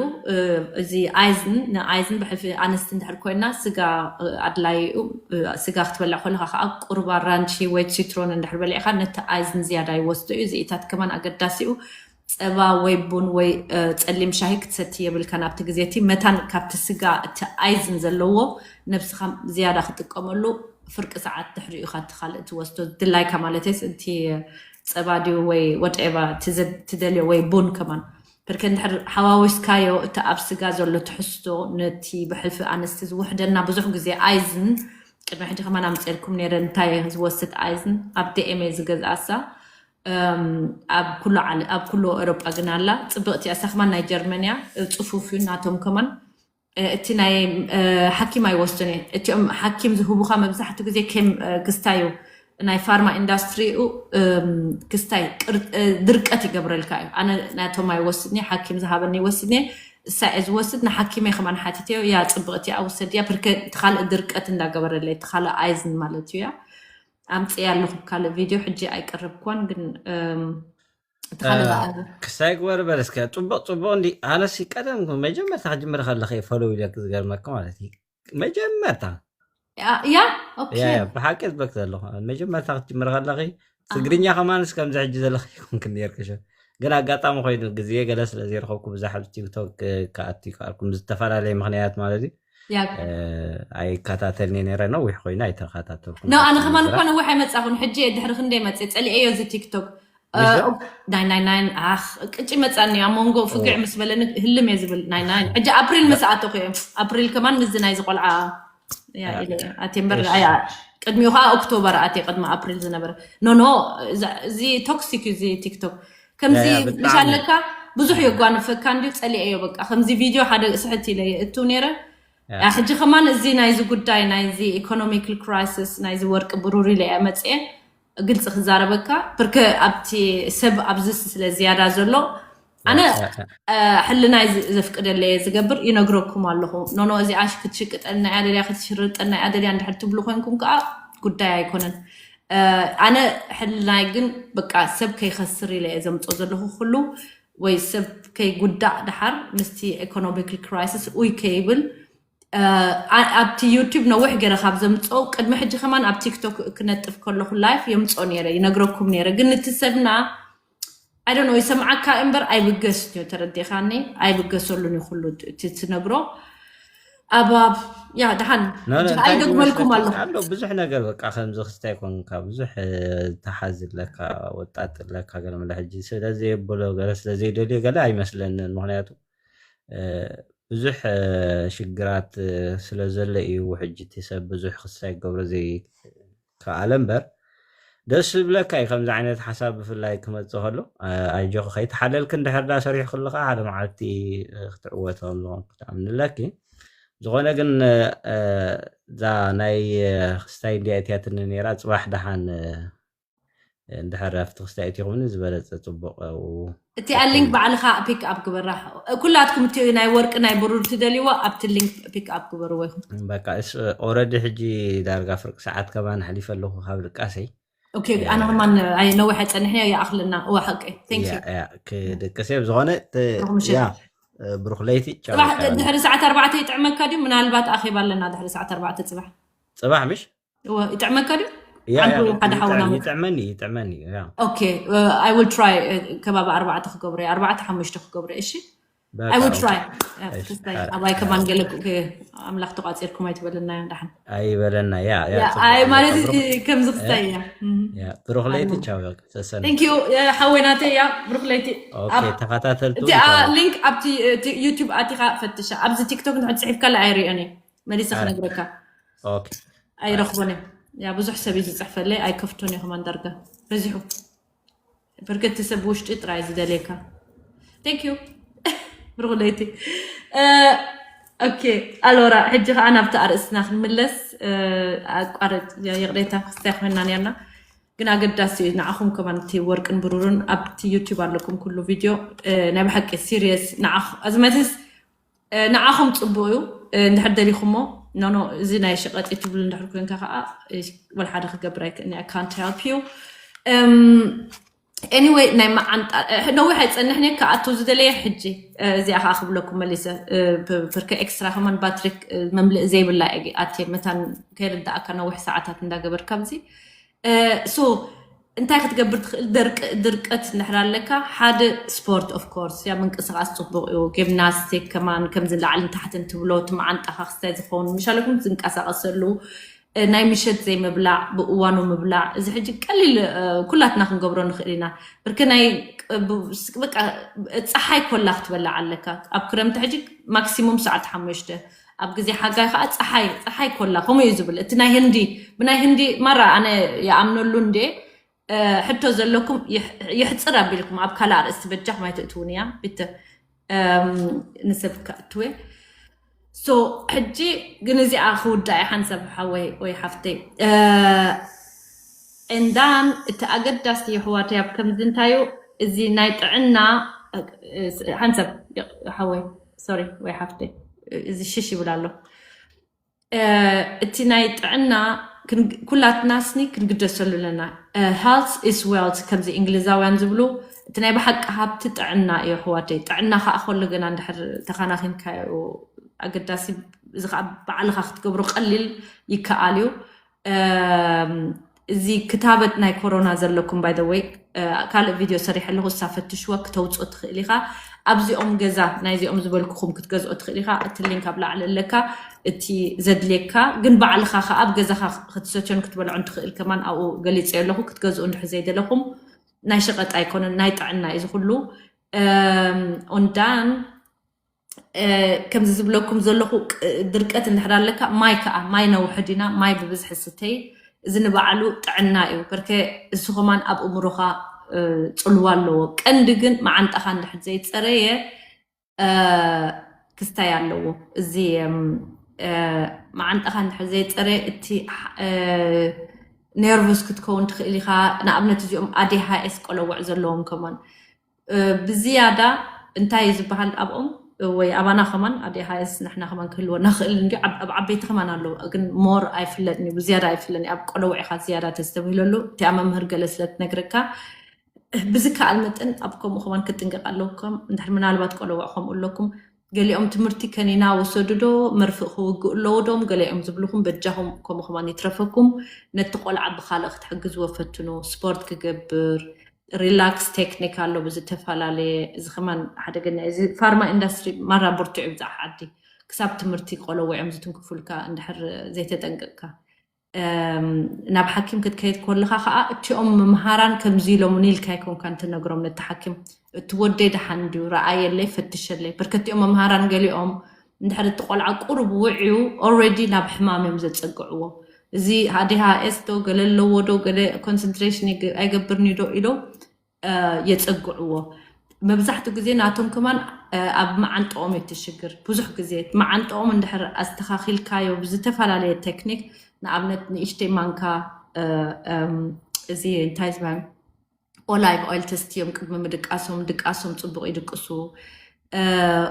እዚ ኣይዝን ንኣይዝን ብሕልፊ ኣንስቲ እንድሕር ኮይና ስጋ ኣድላይ እዩ። ስጋ ክትበልዕ ከለካ ከዓ ቁርባ ራንቺ ወይ ሲትሮን እንድሕር በሊዕካ ነቲ ኣይዝን ዝያዳ ይወስዶ እዩ። እዚኢታት ከማን ኣገዳሲ እዩ። ፀባ ወይ ቡን ወይ ፀሊም ሻሂ ክትሰቲ የብልካ ናብቲ ግዜ እቲ መታን ካብቲ ስጋ እቲ ኣይዝን ዘለዎ ነብስኻ ዝያዳ ክጥቀመሉ ፍርቂ ሰዓት ድሕሪኡ ኢኻ እቲ ካልእ ትወስዶ ድላይካ ማለተይስ እቲ ፀባ ድዩ ወይ ወደኤቨር ትደልዮ ወይ ቡን ከማን ብርከ እንድሕር ሓዋዊስካዮ እቲ ኣብ ስጋ ዘሎ ትሕዝቶ ነቲ ብሕልፊ ኣንስቲ ዝውሕደና ብዙሕ ግዜ ኣይዝን ቅድሚ ሕጂ ከማን ኣምፅኤልኩም ነይረ እንታይ ዝወስድ ኣይዝን ኣብ ዲኤምኤ ዝገዝኣሳ ኣብ ኩሉ ዓለ ኣብ ኩሉ ኤሮጳ ግን ኣላ ፅብቕቲ እያ። እሳ ከማን ናይ ጀርመን እያ። ፅፉፍ እዩ ናቶም ከማን እቲ ናይ ሓኪም ኣይወስዱን እየ። እቲኦም ሓኪም ዝህቡኻ መብዛሕትኡ ግዜ ኬም ክስታይ እዩ ናይ ፋርማ ኢንዳስትሪ እዩ ክስታይ ድርቀት ይገብረልካ እዩ። ኣነ ናቶም ኣይወስድን እየ፣ ሓኪም ዝሃበኒ ይወስድን እየ። እሳ እየ ዝወስድ ንሓኪመይ ከማን ሓቲተዮ እያ ፅብቕቲ እያ ውሰድያ ብርከ እቲ ካልእ ድርቀት እንዳገበረለይ እቲ ካልእ ኣይዝን ማለት እዩ እያ ኣምፅያ ኣለኹ ካልእ ቪድዮ ሕጂ ኣይቀረብኳን ግን እቲ ካልእ ዝኣሉ ክሳይ ግበር በለስከ ጽቡቅ ጽቡቅ እንዲ ኣነሲ ቀደም መጀመርታ ክጅምር ከለኸ ፈለው ኢለክ ዝገርመክ ማለት እዩ መጀመርታ ያ ኦኬ ያ ያ ብሓቂ ዝበክ ዘለኹ መጀመርታ ክትጅምር ከለኺ ትግርኛ ከማንስ ከምዚ ሕጂ ዘለኺ ይኮንክ ነርክሽ ግን ኣጋጣሚ ኮይኑ ግዜ ገለ ስለ ዘይረኸብኩ ብዙሕ ኣብ ቲክቶክ ክኣቱ ይከኣልኩም ብዝተፈላለየ ምክንያት ማለት እዩ ያ ኣይከታተልኒ ነረ ነዊሕ ኮይኑ ኣይተኸታተልኩም ኖ ኣነ ከማን እኳ ነዊሕ ኣይመጻኹን ሕጂ እየ ድሕሪ ክንደይ መጽእ ጸሊኤዮ እዚ ቲክቶክ ናይ ናይ ናይ ኣኽ ቅጭ መጻኒ ኣብ መንጎ ፍግዕ ምስ በለኒ ህልም እየ ዝብል ናይ ናይ ሕጂ ኣፕሪል ምስ ኣተኹ እዮም ኣፕሪል ከማን ምስዚ ናይ ዝቆልዓ ኣቴምበር ቅድሚኡ ከዓ ኦክቶበር ኣቴ ቅድሚ ኣፕሪል ዝነበረ ኖኖ እዚ ቶክሲክ እዚ ቲክቶክ ከምዚ ምሻለካ ብዙሕ የጓንፈካ እንዲ ፀሊአ እዮ በቃ ከምዚ ቪድዮ ሓደ ስሕት ኢለ እቱ ነረ ሕጂ ከማን እዚ ናይዚ ጉዳይ ናይዚ ኢኮኖሚካል ክራይሲስ ናይዚ ወርቂ ብሩር ኢለ እያ መፅኤ ግልፂ ክዛረበካ ብርከ ኣብቲ ሰብ ኣብዚ ስለ ዝያዳ ዘሎ ኣነ ሕልናይ ዘፍቅደለየ ዝገብር ይነግረኩም ኣለኹ ኖኖ እዚኣ ክትሽቅጠልና እያ ደልያ ክትሽርጠና እያ ደልያ እንድሕር ትብሉ ኮንኩም ከዓ ጉዳይ ኣይኮነን ኣነ ሕልናይ ግን በቃ ሰብ ከይኸስር ኢለ እየ ዘምፅኦ ዘለኹ ኩሉ ወይ ሰብ ከይጉዳእ ድሓር ምስቲ ኢኮኖሚካል ክራይሲስ ኡይ ከይብል ኣብቲ ዩቱብ ነዊሕ ገይረ ካብ ዘምፅኦ ቅድሚ ሕጂ ከማን ኣብ ቲክቶክ ክነጥፍ ከለኹ ላይፍ የምፅኦ ነይረ ይነግረኩም ነይረ ግን እቲ ሰብና ኣይደኖ ይሰምዓካ እምበር ኣይብገስን እዩ ተረዲኻኒ ኣይብገሰሉን እዩ ኩሉ እቲ ትነግሮ ኣባብ ያ ድሓን ኣይደግመልኩም ኣለኹ ኣሎ ብዙሕ ነገር በቃ ከምዚ ክስታይ ኮንካ ብዙሕ ተሓዝ ኣለካ ወጣጥ ኣለካ ገለ መለ ሕጂ ስለ ዘየብሎ ገለ ስለ ዘይደልዮ ገለ ኣይመስለንን ምክንያቱ ብዙሕ ሽግራት ስለ ዘሎ እዩ ሕጂ እቲ ሰብ ብዙሕ ክስታይ ክገብሮ ዘይከኣለ እምበር ደስ ዝብለካ እዩ ከምዚ ዓይነት ሓሳብ ብፍላይ ክመፅእ ከሎ ኣጆኹ ከይተሓለልክ እንድሕር ዳ ሰሪሑ ክልካ ሓደ መዓልቲ ክትዕወቶም ዝኾንኩ ተኣምንለኪ ዝኾነ ግን እዛ ናይ ክስታይ እንዲያ እትያትኒ ነይራ ፅባሕ ደሓን እንድሕር ኣብቲ ክስታይ እትኹምኒ ዝበለፀ ፅቡቅ። እቲኣ ሊንክ ባዕልኻ ፒክ ኣፕ ግበራ። ኩላትኩም እቲ ናይ ወርቂ ናይ ብሩር ትደልይዎ ኣብቲ ሊንክ ፒክ ኣፕ ግበርዎ ይኹም። በቃ ኦረዲ ሕጂ ዳርጋ ፍርቂ ሰዓት ከማን ኣሕሊፈ ኣለኹ ካብ ድቃሰይ። ኦኬ ኣነ ከማን ኣይ ነዊሕ ኣይፀንሕን እየ ይኣኽለና። እዋ ሓቂ። Thank you። ክድቅስ እየ ብዝኾነ ብሩኽ ምሸት። ያ ብሩኽ ለይቲ። ቻው። ፅባሕ ድሕሪ ሰዓት ኣርባዕተ ይጥዕመካ ድዩ? ምናልባት ኣኼባ ኣለና ድሕሪ ሰዓት ኣርባዕተ ፅባሕ። ፅባሕ ምሽ እወ ይጥዕመካ ድዩ? ያ፣ ያ፣ ሓንቲ ሓደ ሓውና ይጥዕም- መ- ይጥዕመኒ ይጥዕመኒ። ያ ኦኬ I will try። ከባቢ ኣርባዕተ ክገብሮ እየ ኣርባዕተ ሓሙሽተ ክገብሮ እየ። እሺ በቃ፣ I will ኦኬ። try። እሺ፣ ክስታይ ሐረ- ኣባይ ከማን ገለ ኣምላኽ ተቋፂርኩም ኣይትበለና ዮም ዳሓን። ኣይበለና። ያ ያ ያ ጽቡቅ ኣይ እዩ። ማለት ብሩክ- ከምዚ ክስታይ እያ። ያ ብሩክ ለይቲ። ቻው ሰሰን። Thank you ሓወይ ናተይ። ያ ብሩክ ለይቲ። ኦኬ ኣብ- ተኸታተልቱ እቲኣ ቻው። ሊንክ ኣብቲ ዩቲዩብ ኣቲኻ ፈትሻ። ኣብዚ ቲክቶክ ንሕድ ፅሒፍካለ ኣይሪኦን እየ መሊሰ ኣረ። ክነግረካ። ኦኬ ኣይረኽቦን እየ። ያ ብዙሕ ሰብ እዩ ዝፅሕፈለይ ኣይከፍቶን እየ ከማን ዳርጋ በዚሑ። ብርክቲ ሰብ ውሽጢ ጥራይ ዝደልየካ። Thank you ብሩክ ለይቲ። ኦኬ ኣሎራ ሕጂ ከዓ ናብቲ ኣርእስትና ክንምለስ። ኣቋረጥ ይቕሬታ ክስታይ ኮይና ነርና። ግን ኣገዳሲ እዩ ንዓኹም ከማን እቲ ወርቅን ብሩርን ኣብቲ ዩቲዩብ ኣለኩም ኩሉ ቪድዮ። ናይ ብሓቂ ሲሪየስ ንዓኹ ኣዝመትስ ንዓኹም ፅቡቅ እዩ። እንድሕር ደሊኹሞ ኖኖ እዚ ናይ ሸቀጥ ትብሉ እንድሕር ኮንካ ከዓ ወላ ሓደ ክገብር ኣይክእልን እየ። I can't help you። Anyway ናይ መዓንጣ ነዊሕ ኣይፀንሕን እየ ክኣቱ ዝደለየ ሕጂ። እዚኣ ከዓ ክብለኩም መሊሰ ብርከ ኤክስትራ ከማን ባትሪ መምልእ ዘይብላ እየ ኣትየ መታን ከይርዳእካ ነዊሕ ሰዓታት እንዳገበርካ ኣብዚ ሶ እንታይ ክትገብር ትኽእል? ድርቀት እንድሕር ኣለካ ሓደ ስፖርት of course ያ ምንቅስቃስ ፅቡቅ እዩ። ጂምናስቲክ ከማን ከምዚ ላዕልን ታሕትን ትብሎ እቲ መዓንጣኻ ክስታይ ዝኸውን ምሻለኩም ዝንቀሳቀሰሉ ናይ ምሸት ዘይምብላዕ ብእዋኑ ምብላዕ እዚ ሕጂ ቀሊል ኩላትና ክንገብሮ ንኽእል ኢና። ብርክ ናይ በቃ ፀሓይ ኮላ ክትበላዕ ኣለካ ኣብ ክረምቲ ሕጂ ማክሲሙም ሰዓት ሓሙሽተ ኣብ ግዜ ሓጋይ ከዓ ፀሓይ ፀሓይ ኮላ ከምኡ እዩ ዝብል እቲ ናይ ህንዲ ብናይ ህንዲ ማራ ኣነ ይኣምነሉ እንዴ። ሕቶ ዘለኩም ይሕፅር ኣቢልኩም ኣብ ካልእ ኣርእስቲ በጃኹም ኣይትእትውን እያ ቢተ ንሰብ ከእትወ ሶ ሕጂ ግን እዚኣ ክውዳእ ሓንሳብ ሓወይ ወይ ሓፍተይ እንዳን እቲ ኣገዳሲ የሕዋተይ ኣብ ከምዚ እንታዩ እዚ ናይ ጥዕና ሓንሳብ ሓወይ ሶሪ ወይ ሓፍተይ እዚ ሽሽ ይብል ኣሎ እቲ ናይ ጥዕና ኩላትና ስኒ ክንግደሰሉ ኣለና። Health is wealth ከምዚ እንግሊዛውያን ዝብሉ እቲ ናይ ብሓቂ ሃብቲ ጥዕና እዩ ኣሕዋተይ። ጥዕና ከዓ ከሎ ገና እንድሕር ተኻናኺንካዮ ኣገዳሲ እዚ ከዓ ባዕልኻ ክትገብሮ ቀሊል ይከኣል እዩ። እዚ ክታበት ናይ ኮሮና ዘለኩም by the way ካልእ ቪድዮ ሰሪሐ ኣለኹ እሳ ፈትሽዋ ክተውፅኦ ትኽእል ኢኻ። ኣብዚኦም ገዛ ናይዚኦም ዝበልኩኹም ክትገዝኦ ትኽእል ኢኻ። እቲ ሊንክ ኣብ ላዕሊ ኣለካ እቲ ዘድልየካ ግን ባዕልኻ ከዓ ኣብ ገዛኻ ክትሰትዮን ክትበልዖን ትኽእል ከማን ኣብኡ ገሊፀ ኣለኹ ክትገዝኡ እንድሕር ዘይደለኹም ናይ ሸቐጥ ኣይኮነን ናይ ጥዕና እዩ ዝኩሉ ኦንዳን ከምዚ ዝብለኩም ዘለኹ ድርቀት እንድሕር ኣለካ ማይ ከዓ ማይ ነውሕድ ኢና ማይ ብብዝሒ ስተይ እዚ ንባዕሉ ጥዕና እዩ በርከ እሱ ከማን ኣብ እምሮኻ ፅልዋ ኣለዎ ቀንዲ ግን መዓንጣኻ እንድሕር ዘይፀረየ ክስታይ ኣለዎ እዚ መዓንጣኻ እንድሕር ዘይፀረየ እቲ ነርቭስ ክትከውን ትኽእል ኢኻ ንኣብነት እዚኦም ኣዴሃኤስ ቆለውዕ ዘለዎም ከማን ብዝያዳ እንታይ እዩ ዝበሃል ኣብኦም ወይ ኣባና ከማን ኣዴሃኤስ ንሕና ከማን ክህልወና ክእል እንዲ ኣብ ዓበይቲ ከማን ኣለዉ ግን ሞር ኣይፍለጥን እዩ ብዝያዳ ኣይፍለጥን ኣብ ቆለውዕ ኢኻ ዝያዳ ተስተብህለሉ እቲኣ መምህር ገለ ስለ ትነግረካ ብዝከኣል መጠን ኣብ ከምኡ ከማን ክጥንቀቕ ኣለኩም እንድሕር ምናልባት ቆለውዕ ከምኡ ኣለኩም ገሊኦም ትምህርቲ ከኒና ወሰዱ ዶ መርፍእ ክውግኡ ኣለዎ ዶም ገሊኦም ዝብልኹም በጃኹም ከምኡ ከማን ይትረፈኩም ነቲ ቆልዓ ብካልእ ክትሕግዝዎ ፈትኑ ስፖርት ክገብር ሪላክስ ቴክኒክ ኣሎ ብዝተፈላለየ እዚ ከማን ሓደገኛ እዚ ፋርማ ኢንዳስትሪ ማራ ብርቱዕ ይብዛሕ ዓዲ ክሳብ ትምህርቲ ቆለውዕም ዝትንክፉልካ እንድሕር ዘይተጠንቀቅካ ናብ ሓኪም ክትከይድ ከለኻ ከዓ እቲኦም መምሃራን ከምዚ ኢሎምኒ ኢልካ ኣይኮንካን ትነግሮም ነቲ ሓኪም እቲ ወደይ ደሓን ድዩ ረኣየለይ ፈትሸለይ በርከቲኦም መምሃራን ገሊኦም እንድሕር እቲ ቆልዓ ቁሩብ ውዕዩ already ናብ ሕማም እዮም ዘፀግዕዎ እዚ ሃዲሃ ኤስ ዶ ገለ ኣለዎ ዶ ገለ ኮንሰንትሬሽን ኣይገብርኒ ዶ ኢሎም የፀግዕዎ መብዛሕትኡ ግዜ ናቶም ከማን ኣብ መዓንጠኦም እዩ ትሽግር ብዙሕ ግዜ መዓንጠኦም እንድሕር ኣስተኻኺልካዮ ብዝተፈላለየ ቴክኒክ ንኣብነት ንእሽተይ ማንካ እዚ እንታይ ዝበሃል ኦላይቭ ኦይል ተስትዮም ቅድሚ ምድቃሶም። ድቃሶም ጽቡቕ ይድቅሱ።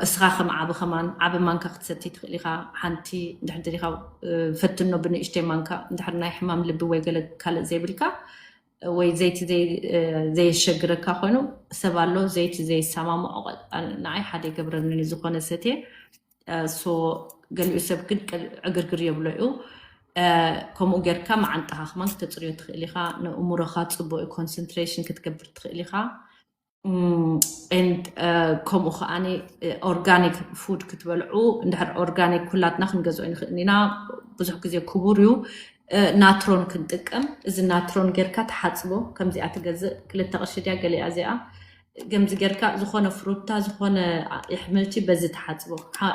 እስኻ ከም ዓቢ ከማን ዓቢ ማንካ ክትሰቲ ትኽእል ኢኻ። ሓንቲ እንድሕር ደሊኻ ፈትኖ ብንእሽተይ ማንካ፣ እንድሕር ናይ ሕማም ልቢ ወይ ገለ ካልእ ዘይብልካ ወይ ዘይቲ ዘየሸግረካ ኮይኑ። ሰብ ኣሎ ዘይቲ ዘይሰማምዖ፣ ንዓይ ሓደ ይገብረኒ ዝኾነ ሰትየ። ሶ ገሊኡ ሰብ ግን ዕግርግር የብሎ እዩ። ከምኡ ጌርካ መዓንጣኻ ከማን ክተፅርዮ ትኽእል ኢኻ። ንእምሮኻ ፅቡቅ ኮንሰንትሬሽን ክትገብር ትኽእል ኢኻ። ከምኡ ከዓኒ ኦርጋኒክ ፉድ ክትበልዑ። እንድሕር ኦርጋኒክ ኩላትና ክንገዝኦ ንኽእል ኢና። ብዙሕ ግዜ ክቡር እዩ። ናትሮን ክንጥቀም። እዚ ናትሮን ጌርካ ትሓፅቦ። ከምዚኣ ትገዝእ ክልተ ቅርሺ ድያ ገሊኣ እዚኣ። ከምዚ ጌርካ ዝኾነ ፍሩታ፣ ዝኾነ ኣሕምልቲ በዚ ትሓፅቦ።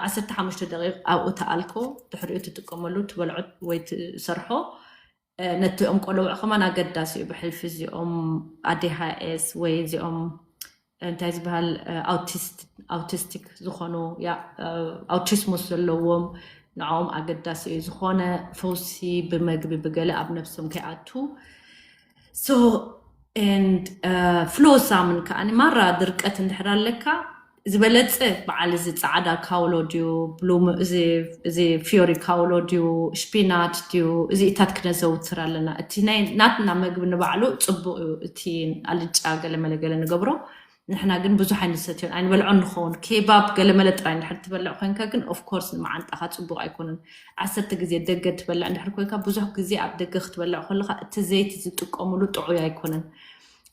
ዓሰርተ ሓሙሽተ ደቂቕ ኣብኡ ትኣልኮ፣ ድሕሪኡ ትጥቀመሉ፣ ትበልዖ ወይ ትሰርሖ። ነቲኦም ቆለውዕ ከማን ኣገዳሲ እዩ። ብሕልፊ እዚኦም ኣዴሃኤስ ወይ እዚኦም እንታይ ዝበሃል ኣውቲስቲክ ዝኾኑ ኣውቲስሙስ ዘለዎም ንዕኦም ኣገዳሲ እዩ። ዝኾነ ፈውሲ ብመግቢ ብገለ ኣብ ነብሶም ከይኣቱ። ሶ ኤንድ ፍሎ ሳምን ከዓኒ ማራ ድርቀት እንድሕር ኣለካ ዝበለጸ በዓል እዚ ጻዕዳ ካውሎ ድዩ፣ ብሉም እዚ ፊዮሪ ካውሎ ድዩ፣ ሽፒናች ድዩ፣ እዚ እታት ክነዘውትር ኣለና። እቲ ናይ ናትና መግቢ ንባዕሉ ጽቡቕ እዩ። እቲ ኣልጫ ገለመለ ገለ ንገብሮ ንሕና ግን ብዙሕ ኣይንሰትዮን ኣይንበልዖን ንኸውን። ኬባብ ገለመለ ጥራይ እንድሕር ትበልዕ ኮንካ ግን ኦፍኮርስ ንመዓንጣኻ ጽቡቕ ኣይኮነን። ዓሰርተ ግዜ ደገ ትበልዕ እንድሕር ኮንካ ብዙሕ ግዜ ኣብ ደገ ክትበልዕ ከለኻ እቲ ዘይቲ ዝጥቀሙሉ ጥዑይ ኣይኮነን።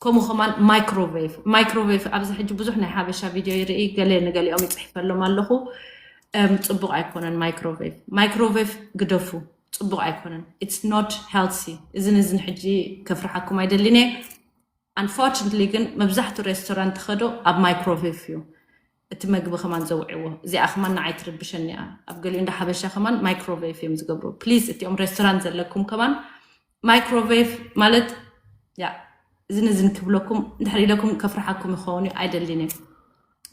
ከምኡ ከማን ማይክሮዌቭ ማይክሮዌቭ ኣብዚ ሕጂ ብዙሕ ናይ ሓበሻ ቪድዮ ይርኢ፣ ገለ ንገሊኦም ይፅሕፈሎም ኣለኹ። ጽቡቕ ኣይኮነን ማይክሮዌቭ። ማይክሮዌቭ ግደፉ፣ ጽቡቕ ኣይኮነን። It's not healthy። እዝን እዝን ሕጂ ከፍርሓኩም ኣይደልን እየ። Unfortunately ግን መብዛሕትኡ ሬስቶራንት ትኸዶ ኣብ ማይክሮዌቭ እዩ እቲ መግቢ ከማን ዘውዕዎ። እዚኣ ከማን ንዓይ ትርብሸኒ እያ። ኣብ ገሊኡ እንዳ ሓበሻ ከማን ማይክሮዌቭ እዮም ዝገብሩ። ፕሊዝ እቲኦም ሬስቶራንት ዘለኩም ከማን ማይክሮዌቭ ማለት ያ እዝን እዝን ክብለኩም እንድሕር ኢለኩም ከፍርሓኩም ይኸውን እዩ ኣይደልን እየ።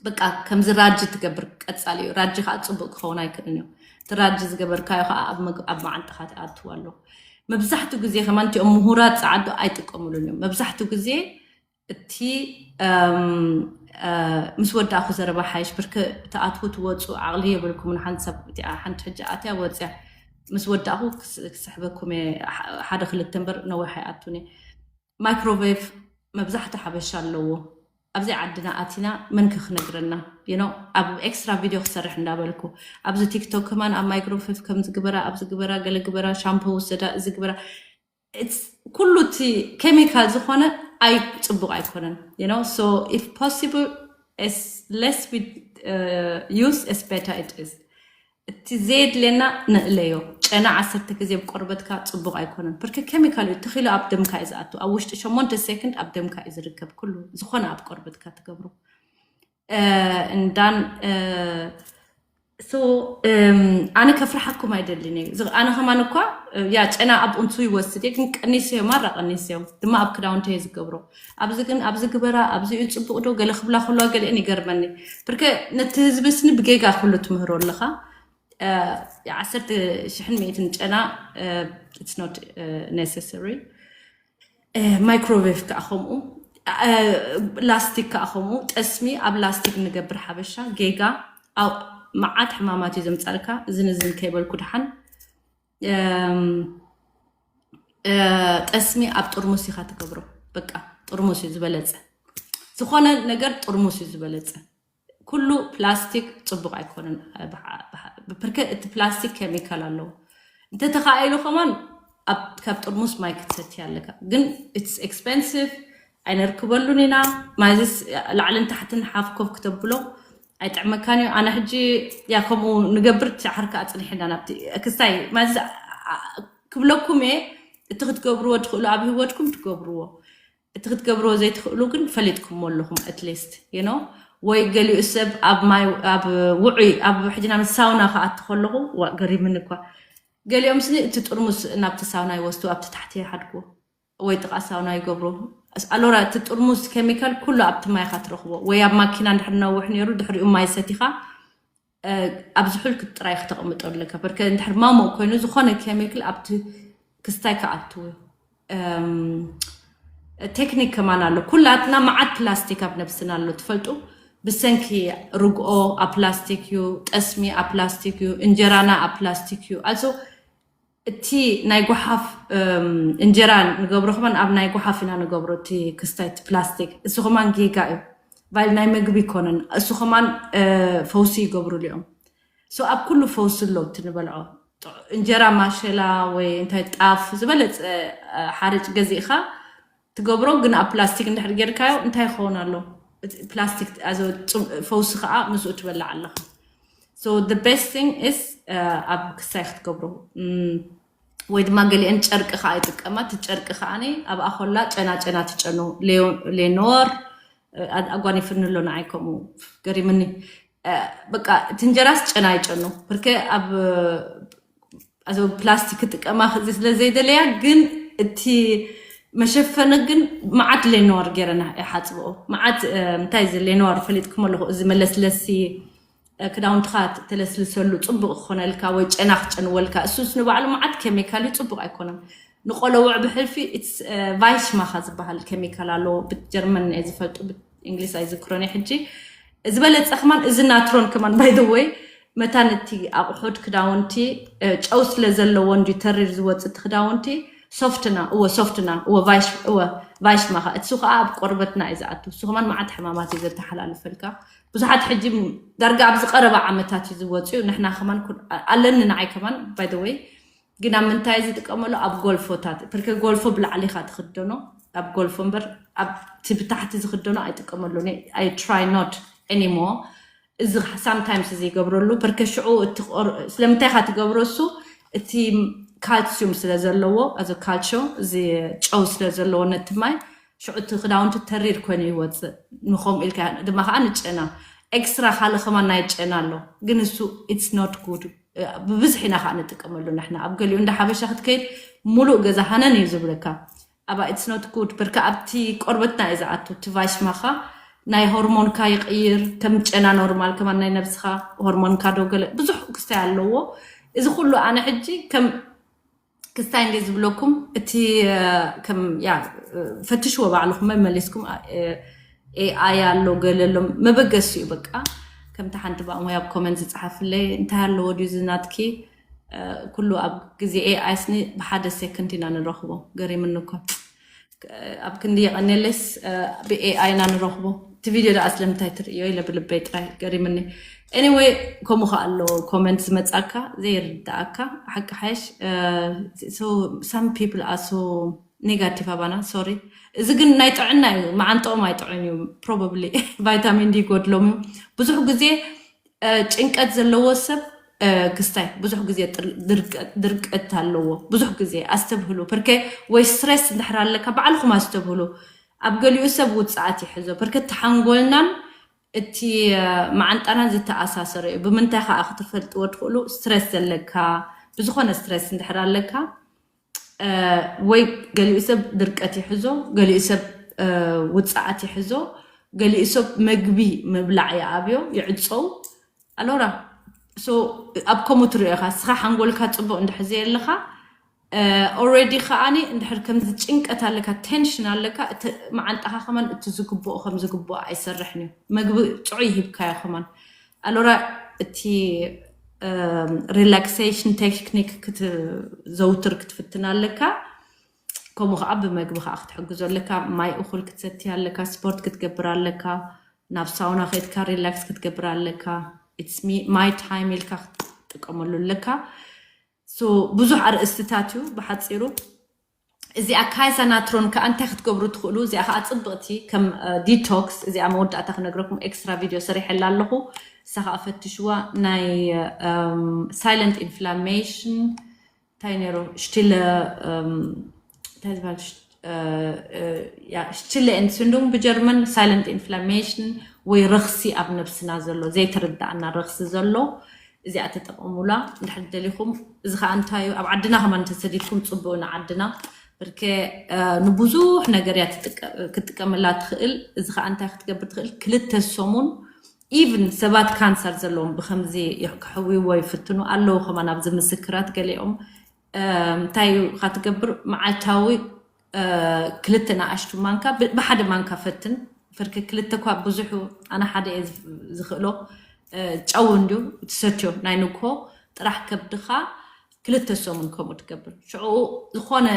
በቃ ከምዚ ራጂ ትገብር ቀጻሊ እዩ። ራጂ ከዓ ጽቡቅ ክኸውን ኣይክእልን እዩ። እቲ ራጂ ዝገበርካዮ ከዓ ኣብ መዓንጥኻ ትኣትዎ ኣሎ። መብዛሕትኡ ግዜ ከማን እቲኦም ምሁራት ጸዓዱ ኣይጥቀምሉን እዮም። መብዛሕትኡ ግዜ እቲ ምስ ወዳእኩ ዘረባ ሓይሽ ብርክ ትኣትዉ ትወፁ ዓቕሊ የብልኩምን። ሓንቲ ሰብ እቲኣ ሓንቲ ሕጂ ኣትያ ወፅያ ምስ ወዳእኩ ክስሕበኩም እየ። ሓደ ክልተ እምበር ነዊሕ ኣይኣቱን እየ። ማይክሮዌቭ መብዛሕትኡ ሓበሻ ኣለዎ። ኣብዚ ዓድና ኣቲና መን ከ ክነግረና? You know ኣብ ኤክስትራ ቪድዮ ክሰርሕ እንዳበልኩ ኣብዚ ቲክቶክ ከማን ኣብ ማይክሮዌቭ ከምዚ ግበራ፣ ኣብዚ ግበራ፣ ገለ ግበራ፣ ሻምፖ ውሰዳ፣ እዚ ግበራ። ኩሉ እቲ ኬሚካል ዝኾነ ኣይ ፅቡቅ ኣይኮነን። You know so if possible less we use as better it is። እቲ ዘየድልየና ንእለዮ። ጨና ዓሰርተ ግዜ ብቆርበትካ ጽቡቕ ኣይኮነን። ብርክ ኬሚካል እዩ። ተኺሉ ኣብ ደምካ እዩ ዝኣቱ። ኣብ ውሽጢ ሸሞንተ ሴኮንድ ኣብ ደምካ እዩ ዝርከብ። ኩሉ ዝኾነ ኣብ ቆርበትካ ትገብሩ እንዳን so ኣነ ከፍርሓኩም ኣይደልን እየ። ኣነ ከማን እኳ ያ ጨና ኣብ ኡንሱ ይወስድ እየ፣ ግን ቀኒሰዮ ማራ ቀኒሰዮ ድማ ኣብ ክዳውንተ እየ ዝገብሮ። ኣብዚ ግን ኣብዚ ግበራ ኣብዚ እዩ ጽቡቕ ዶ ገለ ክብላ ከለዋ ገሊአን ይገርመኒ። ብርከ ነቲ ህዝቢ ስኒ ብጌጋ ኩሉ ትምህሮ ኣለኻ። ዓሰርተ ሽሕን ሚእትን ጨና it's not necessary። ማይክሮዌቭ ከዓ ከምኡ፣ ላስቲክ ከዓ ከምኡ። ጠስሚ ኣብ ላስቲክ ንገብር ሓበሻ ጌጋ። መዓት ሕማማት እዩ ዘምፃልካ። እዝን እዝን ከይበልኩ ድሓን ጠስሚ ኣብ ጥርሙስ ኢኻ ትገብሮ። በቃ ጥርሙስ እዩ ዝበለፀ። ዝኾነ ነገር ጥርሙስ እዩ ዝበለፀ። ኩሉ ፕላስቲክ ፅቡቅ ኣይኮነን። ብርከ እቲ ፕላስቲክ ኬሚካል ኣለዎ። እንተተኻኢሉ ከማን ካብ ጥርሙስ ማይ ክትሰቲ ኣለካ፣ ግን it's expensive፣ ኣይነርክበሉን ኢና። ማይዝስ ላዕልን ታሕትን ሓፍኮፍ ክተብሎ ኣይጥዕመካን እዩ። ኣነ ሕጂ ያ ከምኡ ንገብር ትዓርካ ኣፅኒሕና ናብቲ ክስታይ ማይዝስ ክብለኩም እየ። እቲ ክትገብርዎ ትኽእሉ ኣብ ህይወትኩም ትገብርዎ፣ እቲ ክትገብርዎ ዘይትኽእሉ ግን ፈሊጥኩምዎ ኣለኹም። At least you know ወይ ገሊኡ ሰብ ኣብ ማይ ኣብ ውዑይ ኣብ ሕጂ ናብ ሳውና ክኣቱ ከለኹ ገሪምኒ እኳ። ገሊኦም ስኒ እቲ ጥርሙስ ናብቲ ሳውና ይወስዱ ኣብቲ ታሕቲ ይሓድጉ ወይ ጥቓ ሳውና ይገብሩ። ኣሎራ እቲ ጥርሙስ ኬሚካል ኩሉ ኣብቲ ማይኻ ትረኽቦ ወይ ኣብ ማኪና እንድሕር ነውሕ ነይሩ ድሕሪኡ ማይ ሰቲኻ ኣብ ዝሑል ጥራይ ክተቕምጦ ኣለካ። በርከ እንድሕር ማሞቕ ኮይኑ ዝኾነ ኬሚካል ኣብቲ ክስታይ ክኣትው ቴክኒክ ከማን ኣሎ። ኩላትና መዓት ፕላስቲክ ኣብ ነብስና ኣሎ፣ ትፈልጡ? ብሰንኪ ርግኦ ኣብ ፕላስቲክ እዩ፣ ጠስሚ ኣብ ፕላስቲክ እዩ፣ እንጀራና ኣብ ፕላስቲክ እዩ። ኣልሶ እቲ ናይ ጓሓፍ እንጀራ ንገብሮ ከማን ኣብ ናይ ጓሓፍ ኢና ንገብሮ፣ እቲ ክስታይ፣ እቲ ፕላስቲክ። እሱ ከማን ጌጋ እዩ። ቫይል ናይ ምግቢ ይኮነን። እሱ ከማን ፈውሲ ይገብሩሉ እዮም። ሶ ኣብ ኩሉ ፈውሲ ኣሎ፣ እቲ ንበልዖ እንጀራ፣ ማሸላ ወይ እንታይ ጣፍ ዝበለፀ ሓርጭ ገዚእኻ ትገብሮ፣ ግን ኣብ ፕላስቲክ እንድሕር ጌርካዮ እንታይ ይኸውን ኣሎ? ፕላስቲክ ፈውሲ ከዓ ምስኡ ትበልዕ ኣለኻ። So the best thing is ኣብ ክስታይ ክትገብሮ። ወይ ድማ ገሊአን ጨርቂ ከዓ ይጥቀማ። እቲ ጨርቂ ከዓ ኣብ ኣኾላ ጨና ጨና ትጨኑ። ሌኖር ኣጓኒፍኒ ኣሎ፣ ንዓይ ከምኡ ገሪምኒ። በቃ እቲ እንጀራስ ጨና ይጨኑ፣ ብርከ ኣብ ፕላስቲክ ክጥቀማ እዚ ስለ ዘይደለያ፣ ግን እቲ መሸፈኒ ግን መዓት ሌኖር ገይረና ይሓፅብኦ። መዓት እንታይ እዚ ሌኖር ፈሊጥኩም ኣለኹ፣ እዚ መለስለሲ ክዳውንትኻ ተለስልሰሉ፣ ፅቡቅ ክኾነልካ ወይ ጨና ክጨንወልካ። እሱስ ንባዕሉ መዓት ኬሚካል እዩ፣ ፅቡቅ ኣይኮነን። ንቆለውዕ ብሕልፊ ቫይሽ ማኻ ዝበሃል ኬሚካል ኣለዎ። ብጀርመን እየ ዝፈልጡ፣ ብእንግሊዝ ኣይዝክሮን እየ ሕጂ። ዝበለፀ ከማን እዚ ናትሮን ከማን፣ ባይ ዘ ወይ፣ መታን እቲ ኣቑሑት ክዳውንቲ ጨው ስለ ዘለዎ እንዲ ተሪር ዝወፅእ እቲ ክዳውንቲ ሶፍትና እወ ሶፍትና እወ ቫይሽ ማኻ፣ እሱ ከዓ ኣብ ቆርበትና እዩ ዝኣቱ። እሱ ከማን መዓት ሕማማት እዩ ዘተሓላልፈልካ። ብዙሓት ሕጂ ዳርጋ ኣብዚ ቀረባ ዓመታት እዩ ዝወፅኡ። ንሕና ከማን ኣለኒ ንዓይ ከማን፣ ባይ ዘ ወይ፣ ግን ኣብ ምንታይ ዝጥቀመሉ? ኣብ ጎልፎታት። ፕርከ ጎልፎ ብላዕሊኻ ትኽደኖ፣ ኣብ ጎልፎ እምበር ኣብቲ ብታሕቲ ዝኽደኖ ኣይጥቀመሉ። I try not anymore። እዚ ሳምታይምስ እዚ ይገብረሉ፣ ፕርከ ሽዑ ስለምንታይ ካ ትገብሮ? እሱ እቲ ካልሲዩም ስለ ዘለዎ፣ ኣዞ ካልሲዮ እዚ ጨው ስለ ዘለዎ ነቲ ማይ ሽዑ እቲ ክዳውንቲ ተሪር ኮይኑ ይወፅእ። ንኸምኡ ኢልካ ድማ ከዓ ንጨና ኤክስትራ ካልእ ከማን ናይ ጨና ኣሎ፣ ግን እሱ it's not good። ብብዝሒ ኢና ከዓ ንጥቀመሉ ንሕና። ኣብ ገሊኡ እንዳ ሓበሻ ክትከይድ ሙሉእ ገዛ ሃነን እዩ ዝብለካ። ኣባ it's not good፣ ብርካ ኣብቲ ቆርበትና እዩ ዝኣቱ። እቲ ቫይሽ ማኻ ናይ ሆርሞንካ ይቕይር፣ ከም ጨና ኖርማል ከማን ናይ ነብስኻ ሆርሞንካ ዶ ገለ ብዙሕ ክስታይ ኣለዎ። እዚ ኩሉ ኣነ ሕጂ ከም ክስታይ እንደ ዝብለኩም እቲ ከም ያ ፈትሽዎ ባዕልኹም መመሊስኩም። ኤኣይ ኣሎ ገለ ኣሎ፣ መበገሲ እዩ በቃ። ከምቲ ሓንቲ ባእሞይ ኣብ ኮመንት ዝፀሓፍለይ እንታይ ኣለዎ ድዩ ዝናትኪ፣ ኩሉ ኣብ ግዜ ኤኣይ ስኒ ብሓደ ሴኮንድ ኢና ንረኽቦ። ገሪምኒ እኮ። ኣብ ክንዲ የቐኔለስ ብኤኣይ ኢና ንረኽቦ። እቲ ቪድዮ ደኣ ስለምንታይ ትርእዮ ኢለ ብልበይ ጥራይ ገሪምኒ። Anyway፣ ከምኡ ከ ኣሎ ኮመንት ዝመጻካ ዘይርዳኣካ ሓቂ ሓሽ። Some people are so negative ኣባና፣ ሶሪ። እዚ ግን ናይ ጥዕና እዩ፣ መዓንጠኦም ኣይጥዑን እዩ። Probably ቫይታሚን ዲ ይጎድሎም እዩ። ብዙሕ ግዜ ጭንቀት ዘለዎ ሰብ ክስታይ ብዙሕ ግዜ ድርቀት ኣለዎ። ብዙሕ ግዜ ኣስተብህሉ ፕርከ ወይ ስትሬስ እንድሕር ኣለካ ባዕልኹም ኣስተብህሉ። ኣብ ገሊኡ ሰብ ውፅኣት ይሕዞ ፕርከ ተሓንጎልናን እቲ መዓንጣናን ዝተኣሳሰረ እዩ። ብምንታይ ከዓ ክትፈልጥዎ ትኽእሉ? ስትሬስ ዘለካ፣ ብዝኾነ ስትሬስ እንድሕር ኣለካ ወይ ገሊኡ ሰብ ድርቀት ይሕዞ፣ ገሊኡ ሰብ ውፅኣት ይሕዞ፣ ገሊኡ ሰብ መግቢ ምብላዕ ይኣብዮ፣ ይዕፀው። ኣሎራ ኣብ ከምኡ ትሪኦ ኢኻ። እስኻ ሓንጎልካ ፅቡቅ እንድሕር ዘየለኻ፣ ኦረዲ ከዓኒ እንድሕር ከምዚ ጭንቀት ኣለካ፣ ቴንሽን ኣለካ፣ እቲ መዓንጣኻ ከማን እቲ ዝግብኦ ከም ዝግብኦ ኣይሰርሕን እዩ። መግቢ ጥዑይ ሂብካዮ ከማን። ኣሎራ እቲ ሪላክሴሽን ቴክኒክ ክትዘውትር ክትፍትን ኣለካ። ከምኡ ከዓ ብመግቢ ከዓ ክትሕግዞ ኣለካ። ማይ እኹል ክትሰቲ ኣለካ፣ ስፖርት ክትገብር ኣለካ፣ ናብ ሳውና ከይድካ ሪላክስ ክትገብር ኣለካ። ማይ ታይም ኢልካ ክትጥቀመሉ ኣለካ። ብዙሕ ኣርእስትታት እዩ ብሓፂሩ። እዚኣ ካይዛ ናትሮን ከዓ እንታይ ክትገብሩ ትኽእሉ? እዚኣ ከዓ ፅብቕቲ ከም ዲቶክስ፣ እዚኣ መወዳእታ ክነግረኩም ኤክስትራ ቪድዮ ሰሪሐላ ኣለኹ። እሳ ከዓ ፈትሽዋ። ናይ ሳይለንት ኢንፍላሜሽን እንታይ ነይሩ? ሽቲለ እንታይ ዝበሃል ሽቲለ ኤንትስንዱም ብጀርመን ሳይለንት ኢንፍላሜሽን ወይ ረኽሲ ኣብ ነብስና ዘሎ ዘይተረዳእና ረኽሲ ዘሎ እዚኣ ተጠቐሙላ እንድሕር ደሊኹም። እዚ ከዓ እንታይ እዩ? ኣብ ዓድና ከማን እንተሰዲድኩም ፅቡቅ ንዓድና ብርከ ንብዙሕ ነገር እያ ክትጥቀመላ ትኽእል። እዚ ከዓ እንታይ ክትገብር ትኽእል? ክልተ ሰሙን ኢቭን ሰባት ካንሰር ዘለዎም ብከምዚ ክሕውይዎ ይፍትኑ ኣለዉ። ከማን ኣብዚ ምስክራት ገሊኦም እንታይ እዩ ካትገብር መዓልታዊ ክልተ ንኣሽቱ ማንካ ብሓደ ማንካ ፈትን። ፍርክ ክልተ እኳ ብዙሑ ኣነ ሓደ እየ ዝኽእሎ። ጨው እንዲዩ ትሰትዮ ናይ ንግሆ ጥራሕ ከብድኻ ክልተ ሰሙን ከምኡ ትገብር። ሽዑ ዝኾነ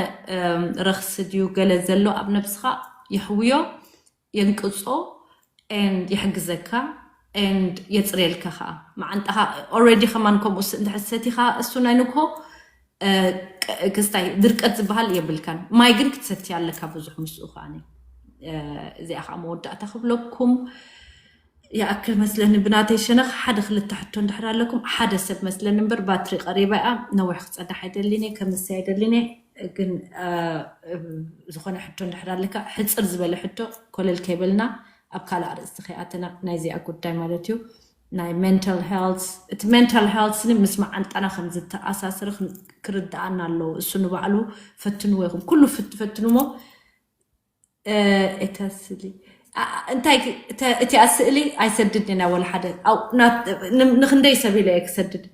ረኽሲ ድዩ ገለ ዘሎ ኣብ ነብስኻ የሕውዮ፣ የንቅጾ፣ and ይሕግዘካ and የጽርየልካ ከዓ። መዓንጣኻ already ከማን ከምኡ እንድሕር ሰቲኻ እሱ ናይ ንግሆ ክስታይ ድርቀት ዝበሃል የብልካን። ማይ ግን ክትሰቲ ኣለካ ብዙሕ ምስኡ ከዓኒ። እዚኣ ከዓ መወዳእታ ክብለኩም ይኣክል መስለኒ። ብናተይ ሸነኽ ሓደ ክልተ ሕቶ እንድሕር ኣለኩም፣ ሓደ ሰብ መስለኒ እምበር ባትሪ ቀሪባ እያ። ነዊሕ ክጸንሕ ኣይደሊን እየ፣ ከምሲ ኣይደሊን እየ። ግን ዝኾነ ሕቶ እንድሕር ኣለካ፣ ሕጽር ዝበለ ሕቶ ኮለል ከይበልና ኣብ ካልእ ኣርእስቲ ከይኣተና ናይዚኣ ጉዳይ ማለት እዩ። ናይ mental health፣ እቲ mental health ኒ ምስ መዓንጣና ከም ዝተኣሳሰረ ክርድኣና ኣለዎ። እሱ ንባዕሉ ፈትንዎ ይኹም ኩሉ ፈትንሞ። እታ ስእሊ እንታይ እቲኣ ስእሊ ኣይሰድድን ኢና ወላ ሓደ። ንክንደይ ሰብ ኢለ እየ ክሰድድ።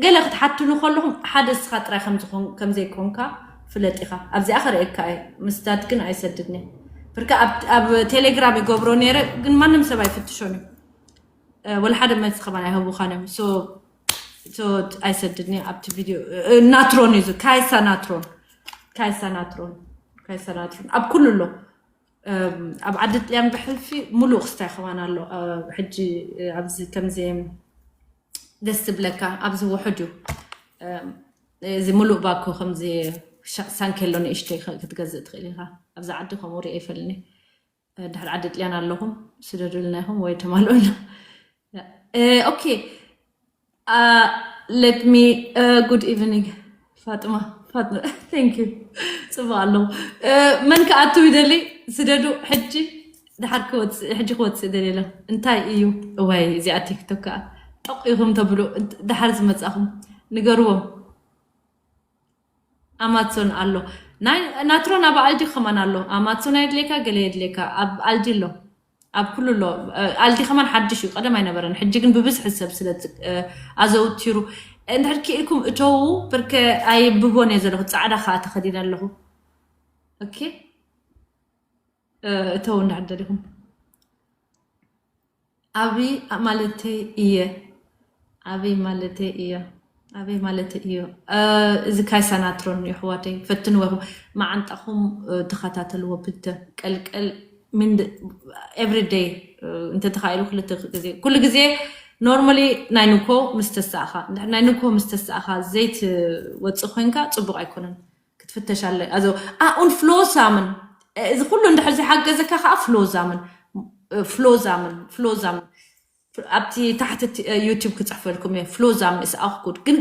ገለ ክትሓትኑ ከለኹም ሓደ እስኻ ጥራይ ከምዘይኮንካ ፍለጥ ኢኻ። ኣብዚኣ ከርእየካ እየ። ምስዳድ ግን ኣይሰድድን እየ። ብርካ ኣብ ቴሌግራም ይገብሮ ነይረ፣ ግን ማንም ሰብ ኣይፍትሾን እዩ። ወላ ሓደ መልሲ ከማን ኣይህቡኻን እዮም። ኣይሰድድኒ ኣብቲ ቪድዮ። ናትሮን እዩ፣ ካይሳ ናትሮን፣ ካይሳ ናትሮን፣ ካይሳ ናትሮን ኣብ ኩሉ ኣሎ። ኣብ ዓዲ ጥልያን ብሕልፊ ሙሉእ ክስታይ ከማን ኣሎ። ሕጂ ኣብዚ ከምዚ ደስ ዝብለካ ኣብዚ ውሑድ እዩ። እዚ ሙሉእ ባኮ ከምዚ ሳንኬሎ ንእሽተይ ክትገዝእ ትኽእል ኢኻ። ኣብዚ ዓዲ ከምኡ ሪአ ይፈልኒ። ድሕሪ ዓዲ ጥልያን ኣለኹም፣ ስደዱልና ኢኹም ወይ ተማልኡልና። ኦኬ፣ let me፣ good evening ፋጥማ፣ ፋጥማ፣ thank you። ጽቡቕ ኣለኹ። መን ክኣቱ ይደሊ? ስደዱ ሕጂ። ድሓር ክወፅእ፣ ሕጂ ክወፅእ ደሊ ኣሎ። እንታይ እዩ? እዋይ፣ እዚኣ ቲክቶክ ከዓ ጠቕ ኢኹም ተብሉ። ድሓር ዝመጻኹም ንገርዎም። ኣማዞን ኣሎ። ናይ ናትሮን ኣብ ኣልዲ ከማን ኣሎ። ኣማዞን ኣይድሌካ፣ ገለ የድሌካ። ኣብ ኣልዲ ኣሎ። ኣብ ኩሉ ኣሎ። ኣልዲ ከማን ሓድሽ እዩ፣ ቀደም ኣይነበረን። ሕጂ ግን ብብዝሒ ሰብ ስለ ኣዘውቲሩ። እንድሕር ክኢልኩም እተዉ፣ ብርከ ኣይብቦን እየ ዘለኹ፣ ጻዕዳ ከዓ ተኸዲነ ኣለኹ። ኦኬ፣ እተዉ እንድሕር ደሊኹም። ኣበይ ማለተይ እየ፣ ኣበይ ማለተይ እየ፣ ኣበይ ማለተይ እየ። እዚ ካይሳናትሮን የሕዋተይ ፈትንዎ ኢኹም፣ መዓንጣኹም ተኸታተልዎ ብተ ቀልቀል ምን everyday እንተተኻኢሉ ክልተ ግዜ ኩሉ ግዜ normally ናይ ንኮ ምስ ተሳእኻ፣ ናይ ንኮ ምስ ተሳእኻ ዘይትወፅእ ኮይንካ ፅቡቕ ኣይኮነን። ክትፍተሽ ኣለ ኣዞ ኣኡን ፍሎዛምን እዚ ኩሉ እንድሕር ዝሓገዘካ ከዓ ፍሎዛምን ፍሎዛምን ፍሎዛምን ኣብቲ ታሕቲ ዩቲብ ክፅሕፈልኩም እየ። ፍሎዛምን is auch good ግን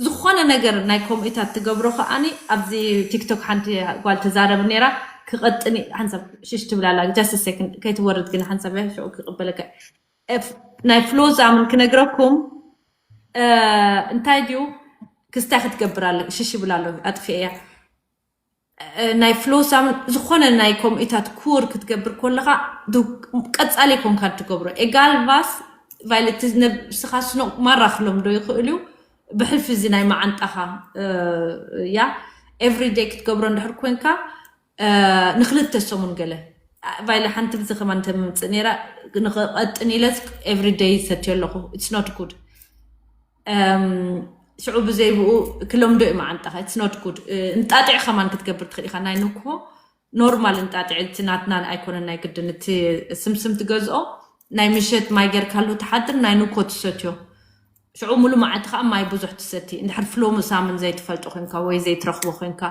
ዝኾነ ነገር ናይ ኮምኢታት ትገብሮ ከዓኒ ኣብዚ ቲክቶክ ሓንቲ ጓል ትዛረብ ነራ ክቐጥኒ ሓንሳብ ሽሽ ትብላላ just second ከይትወርድ ግን ሓንሳብ ሽዑ ክቕበለካ ናይ ፍሎዛምን ክነግረኩም እንታይ ድዩ ክስታይ ክትገብር ኣለ ሽሽ ይብል ኣሎ ኣጥፊ እያ ናይ ፍሎሳም ዝኾነ ናይ ኮምኢታት ኩር ክትገብር ኮለኻ ቀጻሊ ኮንካ ትገብሮ ኤጋል ቫስ ቫይለቲ ነብስኻ ስኖ ማራ ክሎም ዶ ይኽእል እዩ ብሕልፊ እዚ ናይ መዓንጣኻ ያ everyday ክትገብሮ እንድሕር ኮንካ ንክልተ ሰሙን ገለ ቫይለ ሓንቲ ብዚ ከማን ተምምፅእ ነራ ንክቐጥን ኢለስ everyday ሰትዮ ኣለኹ it's not good ሽዑ ብዘይ ብኡ ክለምዶ እዩ መዓንጣኻ it's not good እንጣጢዕ ከማን ክትገብር ትኽእል ኢኻ ናይ ንኮ normal እንጣጢዕ እቲ ናትና ኣይኮነን ናይ ግድን እቲ ስምስም ትገዝኦ ናይ ምሸት ማይ ጌርካሉ ትሓድር ናይ ንኮ ትሰትዮ ሽዑ ሙሉ መዓልቲ ከዓ ማይ ብዙሕ ትሰቲ እንድሕር ፍሎ ምሳምን ዘይትፈልጦ ኮንካ ወይ ዘይትረኽቦ ኮንካ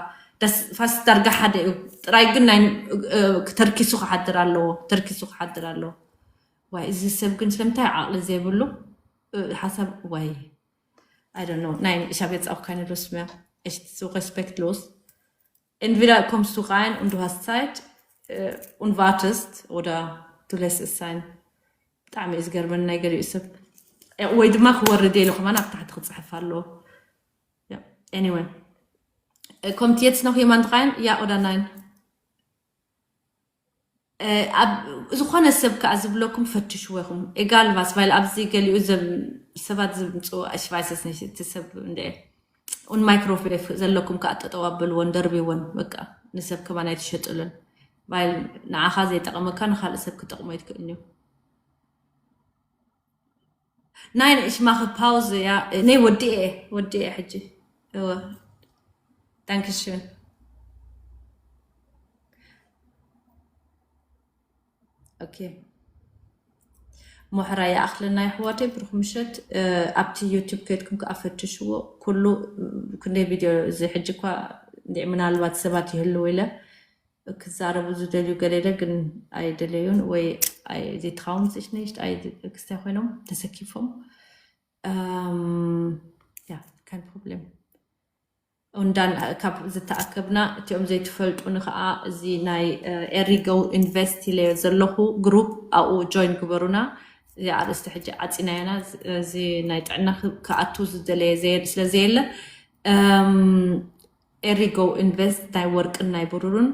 ፋስ ዳርጋ ሓደ እዩ ጥራይ ግን ተርኪሱ ክሓድር ኣለዎ ተርኪሱ ክሓድር ኣለዎ ዋይ እዚ ሰብ ግን ስለምንታይ ዓቕሊ ዘይብሉ ሓሳብ ዋይ I don't know ናይ ሻቤት ጻውካ ነዶ ስሚያ እሽት ሱ respect los entweder kommst du rein und du hast Zeit äh, und wartest oder du lässt es sein ብጣዕሚ እዩ ዝገርመኒ ናይ ገሊኡ ሰብ ወይ ድማ ክወርድ ኢሉ ከማን ኣብ ታሕቲ ክፅሕፍ ኣለዎ anyway kommt jetzt noch jemand rein ja oder nein ኣብ ዝኾነ ሰብ ከዓ ዝብለኩም ፈትሽዎ ኢኹም egal was weil ኣብዚ ገሊኡ ሰባት ዝምፅኡ ich weiß es nicht እቲ ሰብ እንደ und microwave ዘለኩም ከዓ ጠጠው ኣብልዎን ደርብዎን በቃ ንሰብ ከማን ኣይትሸጥሉን። ባይል ንዓኻ ዘይጠቐመካ ንኻልእ ሰብ ክጠቕሞ ይትክእል እዩ። ናይ ንእሽማኸ ፓውዝ እያ። ነይ ወዲኤ ወዲኤ ሕጂ። እወ። ዳንክሽን። ኦኬ። ሞሕራ ይኣኽለና የሕዋተይ፣ ብሩኽ ምሸት። ኣብቲ ዩቱብ ከይድኩም ከዓ ፈትሽዎ። ኩሉ ክንደይ ቪድዮ እዚ ሕጂ እኳ እንዲዕ ምናልባት ሰባት ይህልው ኢለ ክዛረቡ ዝደልዩ ገለ ኢለ ግን ኣይደለዩን ወይ ዘይትኻውን ዝሽ ነሽት ክስታይ ኮይኖም ተሰኪፎም ያ ካን ፕሮብሌም እንዳን ካብ ዝተኣከብና እቲኦም ዘይትፈልጡኒ ከዓ እዚ ናይ ኤሪጎ ኢንቨስት ኢለ ዘለኹ ግሩፕ ኣብኡ ጆይን ግበሩና። እዚ ኣርእስቲ ሕጂ ዓፂናዮና እዚ ናይ ጥዕና ክኣቱ ዝደለየ ስለ ዘየለ ኤሪጎ ኢንቨስት ናይ ወርቅን ናይ ብሩርን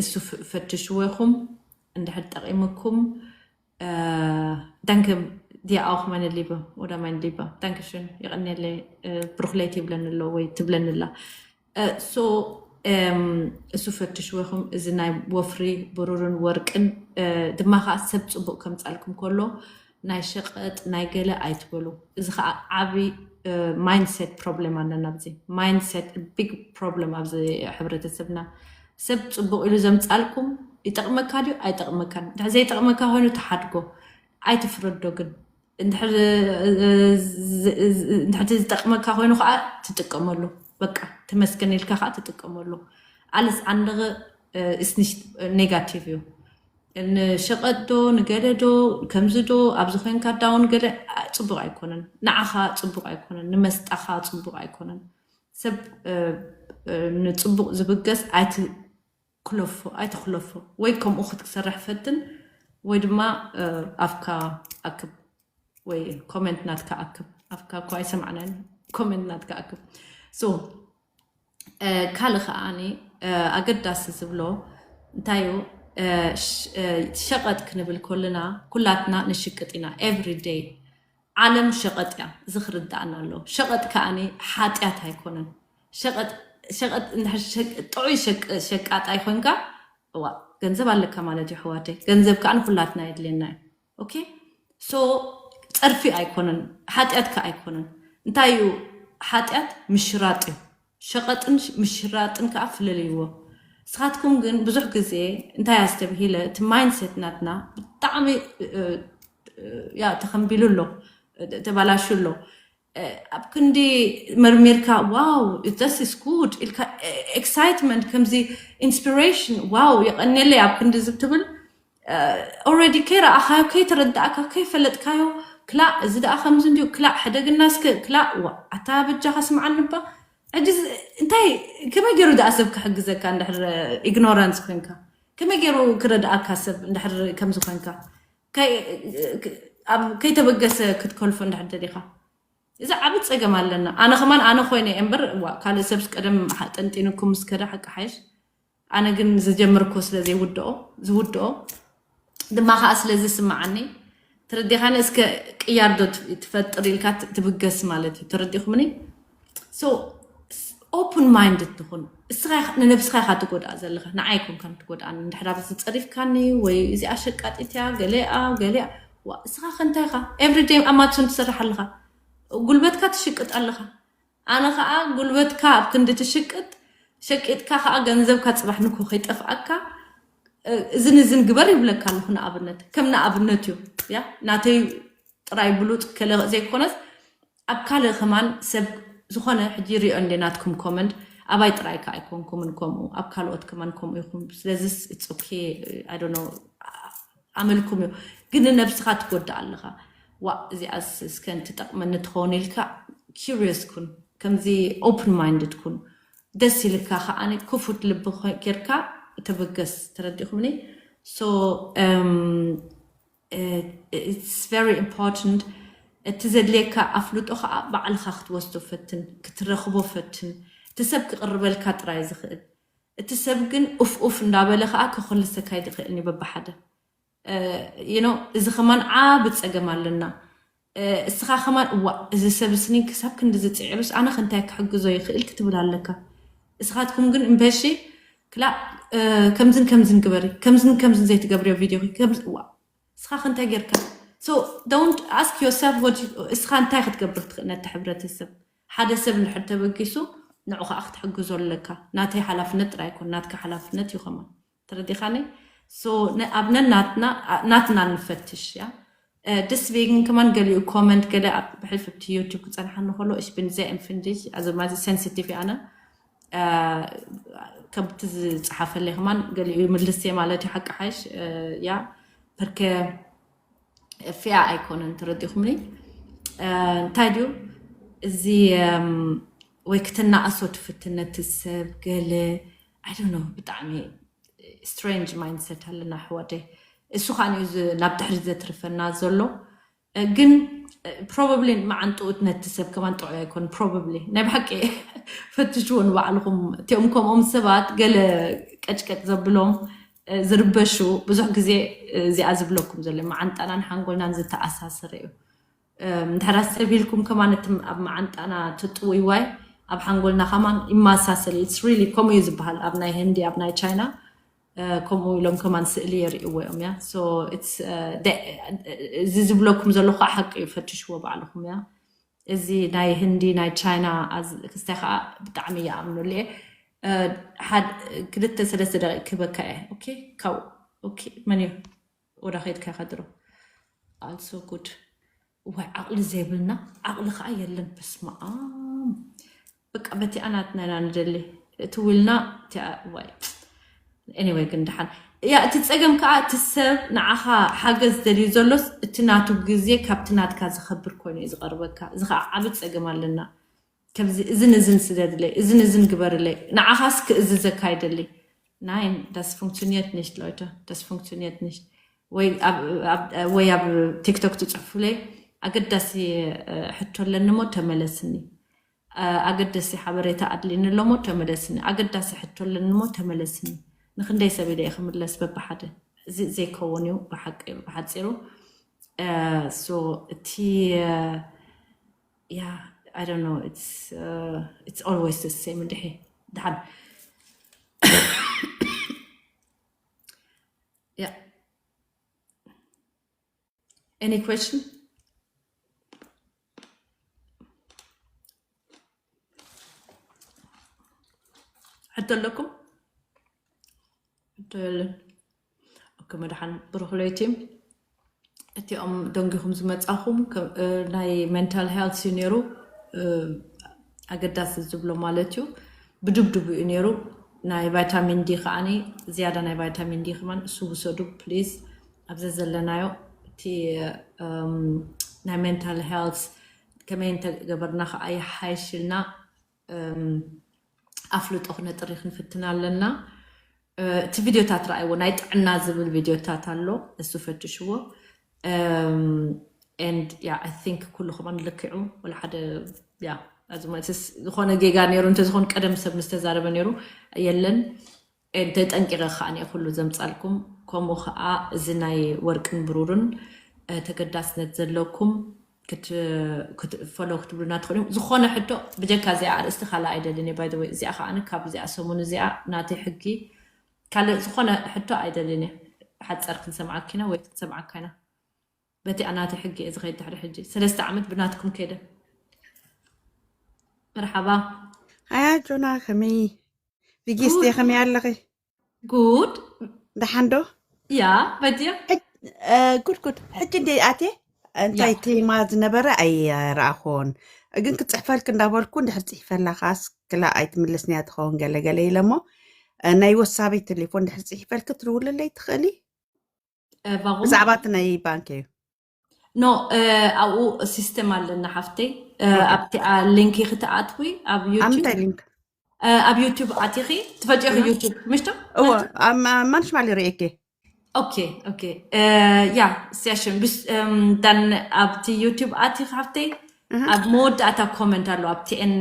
እሱ ፈትሽዎ ኢኹም እንድሕር ጠቒምኩም። Danke dir auch, meine Liebe oder mein Lieber. Dankeschön. የቐንየለይ። ብሩኽ ለይቲ ይብለኒ ኣሎ ወይ ትብለኒ ኣላ። So እሱ ፈትሽዎ ኢኹም። እዚ ናይ ወፍሪ ብሩርን ወርቅን ድማ ከዓ ሰብ ፅቡቅ ከምፃልኩም ከሎ ናይ ሸቐጥ ናይ ገለ ኣይትበሉ። እዚ ከዓ ዓብይ ማይንድሴት ፕሮብሌም ኣለና ኣብዚ። ማይንድሴት ቢግ ፕሮብሌም ኣብዚ ሕብረተሰብና። ሰብ ፅቡቅ ኢሉ ዘምፃልኩም ይጠቅመካ ድዩ ኣይጠቅመካን? እንድሕር ዘይጠቅመካ ኮይኑ ተሓድጎ፣ ኣይትፍረዶ። ግን እንድሕር ዝጠቅመካ ኮይኑ ከዓ ትጥቀመሉ። በቃ ተመስገን ኢልካ ከዓ ትጥቀመሉ። Alles andere ist nicht negativ እዩ። ንሸቐጥ ዶ ንገለ ዶ ከምዚ ዶ ኣብዚ ኮይንካ ዳውን ገለ ፅቡቅ ኣይኮነን። ንዓኻ ፅቡቅ ኣይኮነን፣ ንመስጣኻ ፅቡቅ ኣይኮነን። ሰብ ንፅቡቅ ዝብገስ ኣይትክለፎ ኣይትክለፎ። ወይ ከምኡ ክትሰርሕ ፈትን ወይ ድማ ኣፍካ ኣክብ ወይ ኮሜንት ናትካ ኣክብ። ኣፍካ እኳ ኣይሰማዕናን። ኮሜንት ናትካ ኣክብ። So ካልእ ከዓኒ ኣገዳሲ ዝብሎ እንታይ እዩ? ሸቐጥ ክንብል ከለና ኩላትና ንሽቅጥ ኢና። Every day ዓለም ሸቐጥ እያ። እዚ ክርዳእና ኣለዎ። ሸቐጥ ከዓኒ ሓጢኣት ኣይኮነን። ሸቐጥ ጥዑይ ሸቃጣይ ኮይንካ እዋ ገንዘብ ኣለካ ማለት እዩ ኣሕዋተይ። ገንዘብ ከዓ ንኩላትና የድልየና እዩ። ኦኬ። So ፀርፊ ኣይኮነን፣ ሓጢኣት ከዓ ኣይኮነን። እንታይ እዩ ሓጢኣት? ምሽራጥ እዩ። ሸቐጥን ምሽራጥን ከዓ ፍለልይዎ። ንስኻትኩም ግን ብዙሕ ግዜ እንታይ ኣስተብሂለ፣ እቲ ማይንድሴት ናትና ብጣዕሚ ያ ተኸንቢሉ ኣሎ፣ ተባላሹ ኣሎ። ኣብ ክንዲ መርሚርካ ዋው this is good ኢልካ ኤክሳይትመንት ከምዚ ኢንስፒሬሽን ዋው የቐንየለይ ኣብ ክንዲ ዝብ ትብል already ከይረኣኻዮ ከይተረዳእካ ከይፈለጥካዮ ክላእ እዚ ደኣ ከምዚ እንዲዩ ክላእ ሕደግና እስከ ክላእ ዋ ኣታ በጃኻ ስምዓኒ እባ ሕጂ እንታይ ከመይ ገይሩ ደኣ ሰብ ክሕግዘካ እንድሕር ኢግኖራንስ ኮይንካ ከመይ ገይሩ ክረድኣካ ሰብ እንድሕር ከምዚ ኮይንካ ከይተበገሰ ክትከልፎ እንድሕር ደሊኻ እዚ ዓቢ ጸገም ኣለና። ኣነ ከማን ኣነ ኮይነ እየ እምበር ዋ ካልእ ሰብስ ቀደም ጠንጢንኩም ምስ ከደ ሓቂ ሓይሽ ኣነ ግን ዝጀምር እኮ ስለ ዘይውድኦ ዝውድኦ ድማ ከዓ ስለ ዝስምዓኒ ተረዲኻኒ እስከ ቅያር ዶ ትፈጥር ኢልካ ትብገስ ማለት እዩ። ተረዲኹምኒ? So open minded ትኹን እስኻ ንነብስኻ ኢኻ ትጎድኣ ዘለኻ ንዓይ ኮንካ ትጎድኣኒ እንድሕር ኣብዚ ጸሪፍካኒ ወይ እዚኣ ሸቃጢት እያ ገሌኣ ገሌኣ ዋ እስኻ ከንታይ ኢኻ everyday ኣማትሶን ትሰርሕ ኣለኻ ጉልበትካ ትሽቅጥ ኣለኻ ኣነ ከዓ ጉልበትካ ኣብ ክንዲ ትሽቅጥ ሸቂጥካ ከዓ ገንዘብካ ፅባሕ ንኮ ከይጠፍኣካ እዝን እዝን ግበር ይብለካ ኣለኹ ንኣብነት ከም ንኣብነት እዩ ያ ናተይ ጥራይ ብሉፅ ከለ ዘይኮነስ ኣብ ካልእ ከማን ሰብ ዝኾነ ሕጂ ሪኦ እንደ ናትኩም ኮመንት ኣባይ ጥራይ ከዓ ኣይኮንኩምን ከምኡ ኣብ ካልኦት ከማን ከምኡ ይኹም ስለዚስ it's okay I don't know ኣመልኩም እዩ ግን ንነብስኻ ትጎዳእ ኣለኻ ዋ እዚኣስ እስከ እንትጠቕመኒ ትኸውን ኢልካ curious ኩን ከምዚ open minded ኩን ደስ ኢልካ ከዓ ክፉት ልቢ ጌርካ ተበገስ ተረዲኹምኒ so it's very important እቲ ዘድልየካ ኣፍልጦ ከዓ ባዕልካ ክትወስዶ ፈትን ክትረኽቦ ፈትን እቲ ሰብ ክቅርበልካ ጥራይ ዝኽእል እቲ ሰብ ግን ኡፍ ኡፍ እንዳበለ ከዓ ክኮልሰካ ይኽእል እዩ በብሓደ you know እዚ ከማን ዓቢ ጸገም ኣለና እስኻ ከማን እዋ፣ እዚ ሰብ ስኒ ክሳብ ክንዲ ዝፅዕሩስ ኣነ ከንታይ ክሕግዞ ይኽእል ክትብል ኣለካ። እስኻትኩም ግን እምበሺ ክላ ከምዝን ከምዝን ግበሪ፣ ከምዝን ከምዝን ዘይትገብርዮ ቪድዮ እዋ፣ እስኻ ከንታይ ጌርካ? So don't ask yourself what እስኻ እንታይ ክትገብር ትኽእል ነቲ ሕብረተሰብ። ሓደ ሰብ እንድሕር ተበጊሱ ንዑ ከዓ ክትሕግዞ ኣለካ። ናተይ ሓላፍነት ጥራይ ኣይኮን፣ ናትካ ሓላፍነት እዩ ከማን። ተረዲኻኒ? So ኣብ ነናትና ናትና ንፈትሽ እያ። ደስቤግን ከማን ገሊኡ ኮመንት ገለ ብሕልፊ ኣብቲ ዩቱብ ክፀንሓኒ ከሎ እሽ ብን ዘ እንፍንድሽ ኣዘማዚ ሴንሲቲቭ ኣነ ከምቲ ዝፀሓፈለይ ከማን ገሊኡ ይምልስ እየ ማለት እዩ። ሓቂ ሓይሽ ያ ፐርከ ፊያ ኣይኮነን። ተረዲኹምኒ? እንታይ ድዩ እዚ ወይ ክትናኣሶ ትፍትን ነቲ ሰብ ገለ ኣይ ዶንት ኖ ብጣዕሚ ስትሬንጅ ማይንድሰት ኣለና ኣሕዋተይ። እሱ ከዓ እዩ ናብ ድሕሪት ዘትርፈና ዘሎ። ግን ፕሮባብሊ መዓንጥኡት ነቲ ሰብ ከማን ጥዑይ ኣይኮን። ፕሮባብሊ ናይ ብሓቂ ፈትሽዎ ንባዕልኹም። እቲኦም ከምኦም ሰባት ገለ ቀጭቀጭ ዘብሎም ዝርበሹ ብዙሕ ግዜ እዚኣ ዝብለኩም ዘሎ መዓንጣናን ሓንጎልናን ዝተኣሳሰረ እዩ። እንድሕራ ሰብ ኢልኩም ከማን እቲ ኣብ መዓንጣና ትጥውይዋይ ኣብ ሓንጎልና ከማን ይመሳሰል። It's really ከምኡ እዩ ዝበሃል ኣብ ናይ ህንዲ ኣብ ናይ ቻይና ከምኡ ኢሎም ከማን ስእሊ የርእይዎ እዮም እያ። እዚ ዝብለኩም ዘለኹ ሓቂ እዩ፣ ፈትሽዎ ባዕልኹም እያ። እዚ ናይ ህንዲ ናይ ቻይና ክስታይ ከዓ ብጣዕሚ ይኣምኑሉ እየ። ክልተ ሰለስተ ደቂቅ ክበካ እየ። ካብ መን እዩ ወዳ ከይድካ ከድሮ ኣልሶ ጉድ ዋይ ዓቕሊ ዘይብልና ዓቕሊ ከዓ የለን። በስመኣም በቃ በቲኣ ናትና ኢና ንደሊ እቲ ውልና እቲኣ ዋይ ኤኒወይ ግን ደሓን እያ። እቲ ፀገም ከዓ እቲ ሰብ ንዓኻ ሓገዝ ደልዩ ዘሎስ እቲ ናቱ ግዜ ካብቲ ናትካ ዝኸብር ኮይኑ እዩ ዝቐርበካ። እዚ ከዓ ዓብ ፀገም ኣለና። ከምዚ እዝን እዝን ስደድለይ እዝን እዝን ግበርለይ ንዓኻስ ክእዝዘካ ይደሊ። Nein, das funktioniert nicht, Leute. Das funktioniert nicht. ወይ ኣብ ቲክቶክ ትፅሕፉለይ ኣገዳሲ ሕቶ ኣለኒ ሞ ተመለስኒ። ኣገደሲ ሓበሬታ ኣድልኒ ኣሎ ሞ ተመለስኒ። ኣገዳሲ ሕቶ ኣለኒ ሞ ተመለስኒ። ንክንደይ ሰብ ኢለ ክምለስ በብሓደ እዚ ዘይከውን እዩ ብሓፂሩ። እቲ yeah, I don't know. It's uh, it's always the same. እንድሒ ደሓን yeah. Any question? ሕቶ ኣለኩም? ሕቶ የለን። ኦኬ መድሓን ብሩኽ ለይቲ። እቲኦም ደንጊኹም ዝመጻኹም ናይ ሜንታል ሄልት እዩ ነይሩ ኣገዳሲ ዝብሎ ማለት እዩ። ብድብድቡ እዩ ነይሩ። ናይ ቫይታሚን ዲ ከዓኒ ዝያዳ ናይ ቫይታሚን ዲ ከማን እሱ ውሰዱ ፕሊዝ። ኣብዚ ዘለናዮ እቲ ናይ ሜንታል ሄልት ከመይ እንተገበርና ከዓ ይሓይሽልና ኣፍልጦ ክነጥሪ ክንፍትን ኣለና። እቲ ቪድዮታት ረኣይዎ ናይ ጥዕና ዝብል ቪድዮታት ኣሎ፣ እሱ ፈትሽዎ። And yeah, I think ኩሉ ከማን ልክዑ ወላ ሓደ yeah, ዝኾነ ጌጋ ነይሩ እንተዝኾን ቀደም ሰብ ምስተዛረበ ነይሩ የለን። ተጠንቂቐ ከዓ ኩሉ ዘምፃልኩም። ከምኡ ከዓ እዚ ናይ ወርቅን ብሩርን ተገዳስነት ዘለኩም ክትፈሎ ክትብሉና ትኽእሉ። ዝኾነ ሕቶ ብጀካ እዚኣ ኣርእስቲ ካልእ ኣይደልን እየ። ባይዘወይ እዚኣ ከዓ ካብ እዚኣ ሰሙን እዚኣ ናተይ ሕጊ ካልእ ዝኾነ ሕቶ ኣይደልን እየ። ሓፀር ክንሰምዓኪና ወይ ክንሰምዓካ ኢና። በቲ ኣናተ ሕጊ እየ ዝኸይድ ድሕሪ ሕጂ ሰለስተ ዓመት ብናትኩም ከይደ። መርሓባ። ኣያ ጆና ከመይ ቢጊስቲ ከመይ ኣለኺ? ጉድ ደሓን ዶ? ያ በድያ ጉድ ጉድ ሕጂ እንደ ኣቴ እንታይ ቴማ ዝነበረ ኣይረኣኹን፣ ግን ክፅሕፈልክ እንዳበልኩ እንድሕር ፅሒፈላ ካስ ክላ ኣይትምልስንያ ትኸውን ገለገለ ኢለሞ ናይ ወሳበይ ቴሌፎን እንድሕር ፅሒፈልክ ትድውልለይ ትኽእሊ? ብዛዕባ እቲ ናይ ባንክ እዩ። ኖ ኣብኡ ሲስተም ኣለና ሓፍተይ። ኣብቲኣ ሊንክ ክትኣትዊ ኣብ ኣብ ምንታይ ሊንክ? ኣብ ዩቱብ ኣቲኺ ትፈልጥዮ ዩቱብ ምሽቶ? እወ ማንሽ ማሊ ርእየኪ። ኦኬ ኦኬ ያ ስያሽን ብስ ዳን ኣብቲ ዩቱብ ኣቲኺ ሓፍተይ ኣብ መወዳእታ ኮመንት ኣሎ ኣብቲኤን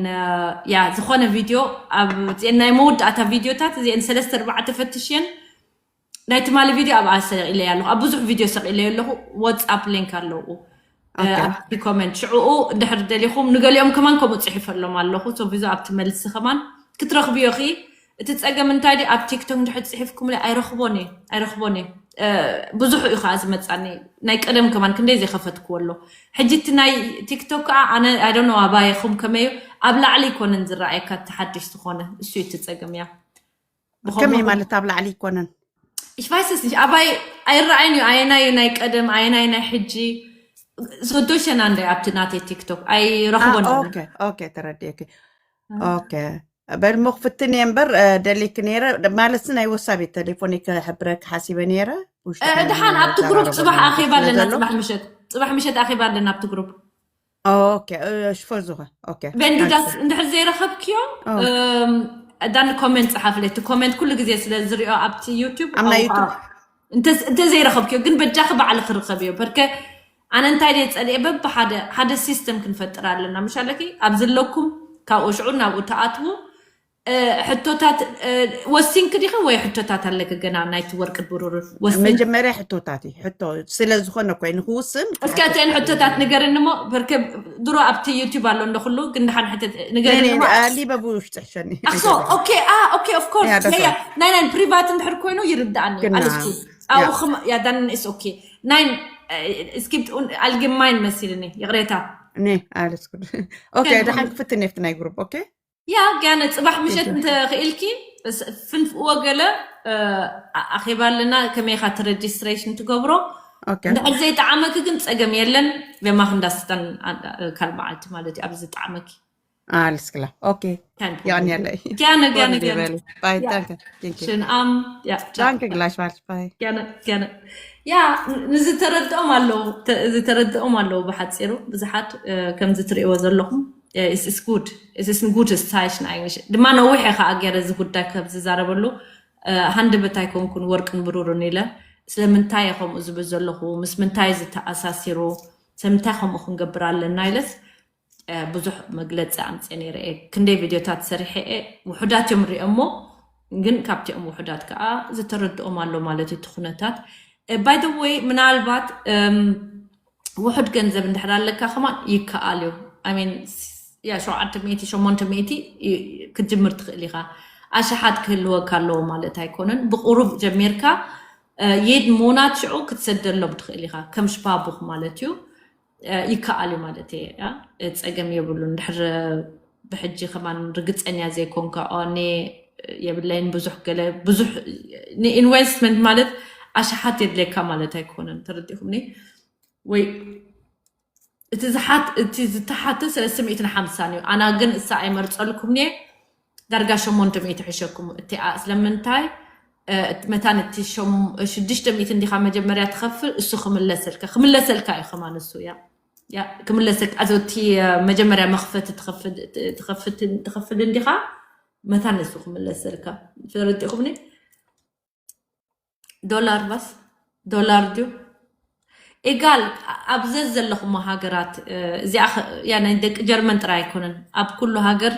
ያ ዝኾነ ቪድዮ ኣብቲኤን ናይ መወዳእታ ቪድዮታት እዚኤን ሰለስተ ኣርባዕተ ፈትሽየን ናይ ትማሊ ቪድዮ ኣብኣ ሰቂለያ ኣለኹ። ኣብ ብዙሕ ቪድዮ ሰቂለዮ ኣለኹ። ዋትስኣፕ ሊንክ ኣለዉ። ኣብቲ ኮመንት ሽዕኡ እንድሕር ደሊኹም ንገሊኦም ከማን ከምኡ ፅሒፈሎም ኣለኹ። ሶ ብዙ ኣብቲ መልሲ ከማን ክትረኽብዮ ኺ። እቲ ፀገም እንታይ ድዩ? ኣብ ቲክቶክ እንድሕር ፅሒፍኩምለይ ኣይረኽቦን እየ ኣይረኽቦን እየ። ብዙሕ እዩ ከዓ ዝመፃኒ። ናይ ቀደም ከማን ክንደይ ዘይከፈትክዎ ኣሎ። ሕጂ እቲ ናይ ቲክቶክ ከዓ ኣነ ኣይዶኖ ኣባይኹም ከመዩ ኣብ ላዕሊ ይኮነን ዝረኣየካ፣ እቲ ሓድሽ ዝኾነ እሱ እዩ እቲ ፀገም እያ። ከመይ ማለት ኣብ ላዕሊ ይኮነን? Ich weiß es nicht. ኣባይ ኣይረኣይን እዩ። ኣየናይ ናይ ቀደም ኣየናይ ናይ ሕጂ ሶዶሸና እንደ ኣብቲ ናተይ ቲክቶክ ኣይረኽቦን። ኦኬ ተረዲእኪ። ኦኬ በልሞ ክፍትን እየ እምበር ደሊክ ነይረ ማለት ናይ ወሳቢ ቴሌፎን ክሕብረክ ሓሲበ ነይረ። ድሓን ኣብቲ ግሩፕ ፅባሕ ኣኼባ ኣለና። ፅባሕ ምሸት ፅባሕ ምሸት ኣኼባ ኣለና ኣብቲ ግሩፕ። ኦኬ ሽፎ ዝኸ ኦኬ ቬንዱዳስ እንድሕር ዘይረኸብክዮ ዳን ኮሜንት ፀሓፍለ። እቲ ኮሜንት ኩሉ ግዜ ስለ ዝሪኦ ኣብቲ ዩቱብ ኣብ ናይ ዩቱብ እንተ ዘይረኸብክዮ ግን በጃኺ ባዕሊ ክርከብ እዮ። በርከ ኣነ እንታይ ደየ ፀልየ በብሓደ ሓደ ሲስተም ክንፈጥር ኣለና። ምሽ ኣለኪ ኣብ ዘለኩም ካብኡ ሽዑ ናብኡ ተኣትዉ። ሕቶታት ወሲንክ ዲኸ ወይ ሕቶታት ኣለክ ገና ናይቲ ወርቂ ብሩር ወሲን? መጀመርያ ሕቶታት እዩ ሕቶ ስለ ዝኾነ ኮይኑ ክውስን እስከ እተን ሕቶታት ንገርኒ እሞ በርከ ድሮ ኣብቲ ዩቲዩብ ኣሎ እንደ ኩሉ ግን ድሓን ሕተት ንገርኒ እሞ ሊበ ብውሽጢ ሕሸኒ ኣክሶ ኦኬ አ ኦኬ ኦፍ ኮርስ ናይ ናይ ፕሪቫት እንድሕር ኮይኑ ይርዳእኒ ኣለስኩ ኣብኹም ያዳን ኢስ ኦኬ ናይ እስኪ ኣልግማይን መሲልኒ ይቕሬታ ነ ኣለስኩ ኦኬ ድሓን ክፍትን የፍቲ ናይ ግሩፕ ኦኬ ያ ጋነ ፅባሕ ምሸት እንተኽኢልኪ ፍንፍእዎ ገለ ኣኼባ ኣለና ከመይካ እቲ ሬጅስትሬሽን ትገብሮ እንድሕር ዘይጠዓመኪ ግን ፀገም የለን። ቤማክ እንዳስተን ካልእ መዓልቲ ማለት እዩ ኣብዚ ጠዓመኪ ኣልስክላ ኦኬ ያኔ ያለ ጋነ ጋነ ጋነ ባይ ዳንከ ቴንክ ዩ ሽን ኣም ያ ዳንከ ግላሽ ባልሽ ባይ ጋነ ጋነ ያ ንዝተረድኦም ኣለዉ ዝተረድኦም ኣለዉ ብሓፂሩ ብዙሓት ከምዚ ትርእይዎ ዘለኹም it's good it's good station ኣይንሽ ድማ ነዊሕ ኢኻ ኣገረ እዚ ጉዳይ ከብ ዝዛረበሉ ሃንደበት ኣይኮንኩን ወርቅን ብሩርን ኢለ ስለምንታይ ከምኡ ዝብል ዘለኹ ምስ ምንታይ ዝተኣሳሲሩ ስለምንታይ ከምኡ ክንገብር ኣለና ኢለስ ብዙሕ መግለፂ ኣምፅእ ነይረ እየ ክንደይ ቪድዮታት ሰሪሐ እየ ውሑዳት እዮም ሪኦሞ ግን ካብቲኦም ውሑዳት ከዓ ዝተረድኦም ኣሎ ማለት እዩ እቲ ኩነታት by the way ምናልባት ውሑድ ገንዘብ እንድሕር ኣለካ ከማን ይከኣል እዩ ያ ሸውዓተ ሚእቲ ሸሞንተ ሚእቲ ክትጅምር ትኽእል ኢኻ ኣሽሓት ክህልወካ ኣለዎ ማለት ኣይኮነን ብቁሩብ ጀሚርካ የድ ሞናት ሽዑ ክትሰደሎም ትኽእል ኢኻ ከም ሽፓቡክ ማለት እዩ ይከኣል እዩ ማለት እየ ፀገም የብሉ እንድሕር ብሕጂ ከማን ርግፀኛ ዘይኮንካ ኦኔ የብለይን ብዙሕ ገለ ብዙሕ ንኢንቨስትመንት ማለት ኣሽሓት የድለካ ማለት ኣይኮነን ተረዲኹምኒ ወይ እቲ ዝሓት እቲ ዝተሓተ ሰለስተ ሚእትን ሓምሳን እዩ ኣና ግን እሳ ኣይመርፀልኩም እየ ዳርጋ ሸሞንተ ሚእቲ ሕሸኩም እቲኣ ስለምንታይ መታን እቲ ሽዱሽተ ሚእቲ እንዲኻ መጀመርያ ትኸፍል እሱ ክምለሰልካ ክምለሰልካ እዩ ከማን እሱ ያ ክምለሰልካ እቲ መጀመርያ መኽፈቲ ትኸፍል እንዲኻ መታን እሱ ክምለሰልካ ተረዲኹምኒ ዶላር ባስ ዶላር ድዩ ኢጋል ኣብ ዘዝ ዘለኹም ሃገራት እዚኣ ያ ናይ ደቂ ጀርመን ጥራይ ኣይኮነን ኣብ ኩሉ ሃገር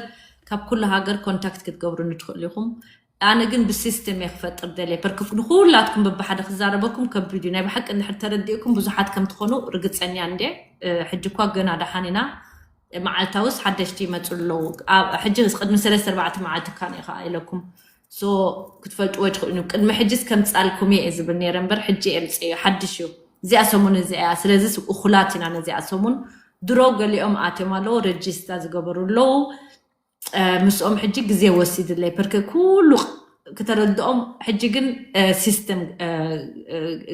ካብ ኩሉ ሃገር ኮንታክት ክትገብሩ ንትኽእሉ ኢኹም ኣነ ግን ብሲስተም እየ ክፈጥር ደልየ በርክክ ንኩላትኩም በብሓደ ክዛረበኩም ከቢድ እዩ ናይ ብሓቂ እንድሕር ተረዲእኩም ብዙሓት ከም ትኾኑ ርግፀኛ እንደ ሕጂ እኳ ገና ደሓን ኢና መዓልታውስ ሓደሽቲ ይመፁ ኣለዉ ሕጂ ቅድሚ ሰለስተ ኣርባዕተ መዓልቲ ካን ኢኻ ኢለኩም ክትፈልጥዎ ትኽእሉ ቅድሚ ሕጂስ ከምፃልኩም እየ ዝብል ነይረ እምበር ሕጂ እየ ምፅዮ ሓድሽ እዩ እዚኣ ሰሙን እዚኣ እያ ስለዚ እኩላት ኢና ነዚኣ ሰሙን ድሮ ገሊኦም ኣትዮም ኣለዉ ረጅስታ ዝገበሩ ኣለዉ ምስኦም ሕጂ ግዜ ወሲድለይ ፐርከ ኩሉ ክተረድኦም ሕጂ ግን ሲስተም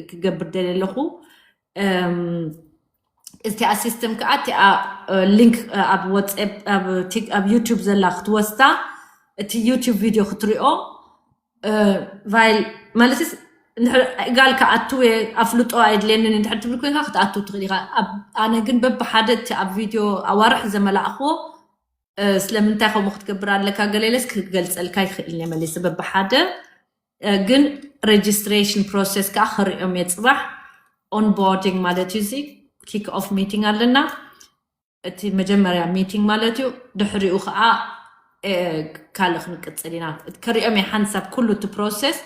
ክገብር ደል ኣለኹ እቲኣ ሲስተም ከዓ እቲኣ ሊንክ ኣብ ወፅኤፕ ኣብ ዩቱብ ዘላ ክትወስዳ እቲ ዩቱብ ቪድዮ ክትሪኦ ቫይል ማለት ጋል ክኣትው ኣፍልጦ ኣይድልየንን እንድሕር ትብል ኮይንካ ክትኣትው ትኽእል ኢኻ ኣነ ግን በብሓደ እቲ ኣብ ቪድዮ ኣዋርሕ ዘመላእኽዎ ስለምንታይ ከምኡ ክትገብር ኣለካ ገለለስ ክገልፀልካ ይኽእል እየ መሊሰ በብሓደ ግን registration process ከዓ ክሪኦም እየ ፅባሕ onboarding ማለት እዩ እዚ kick off meeting ኣለና እቲ መጀመርያ meeting ማለት እዩ ድሕሪኡ ከዓ ካልእ ክንቅፅል ኢና ከሪኦም እየ ሓንሳብ ኩሉ እቲ process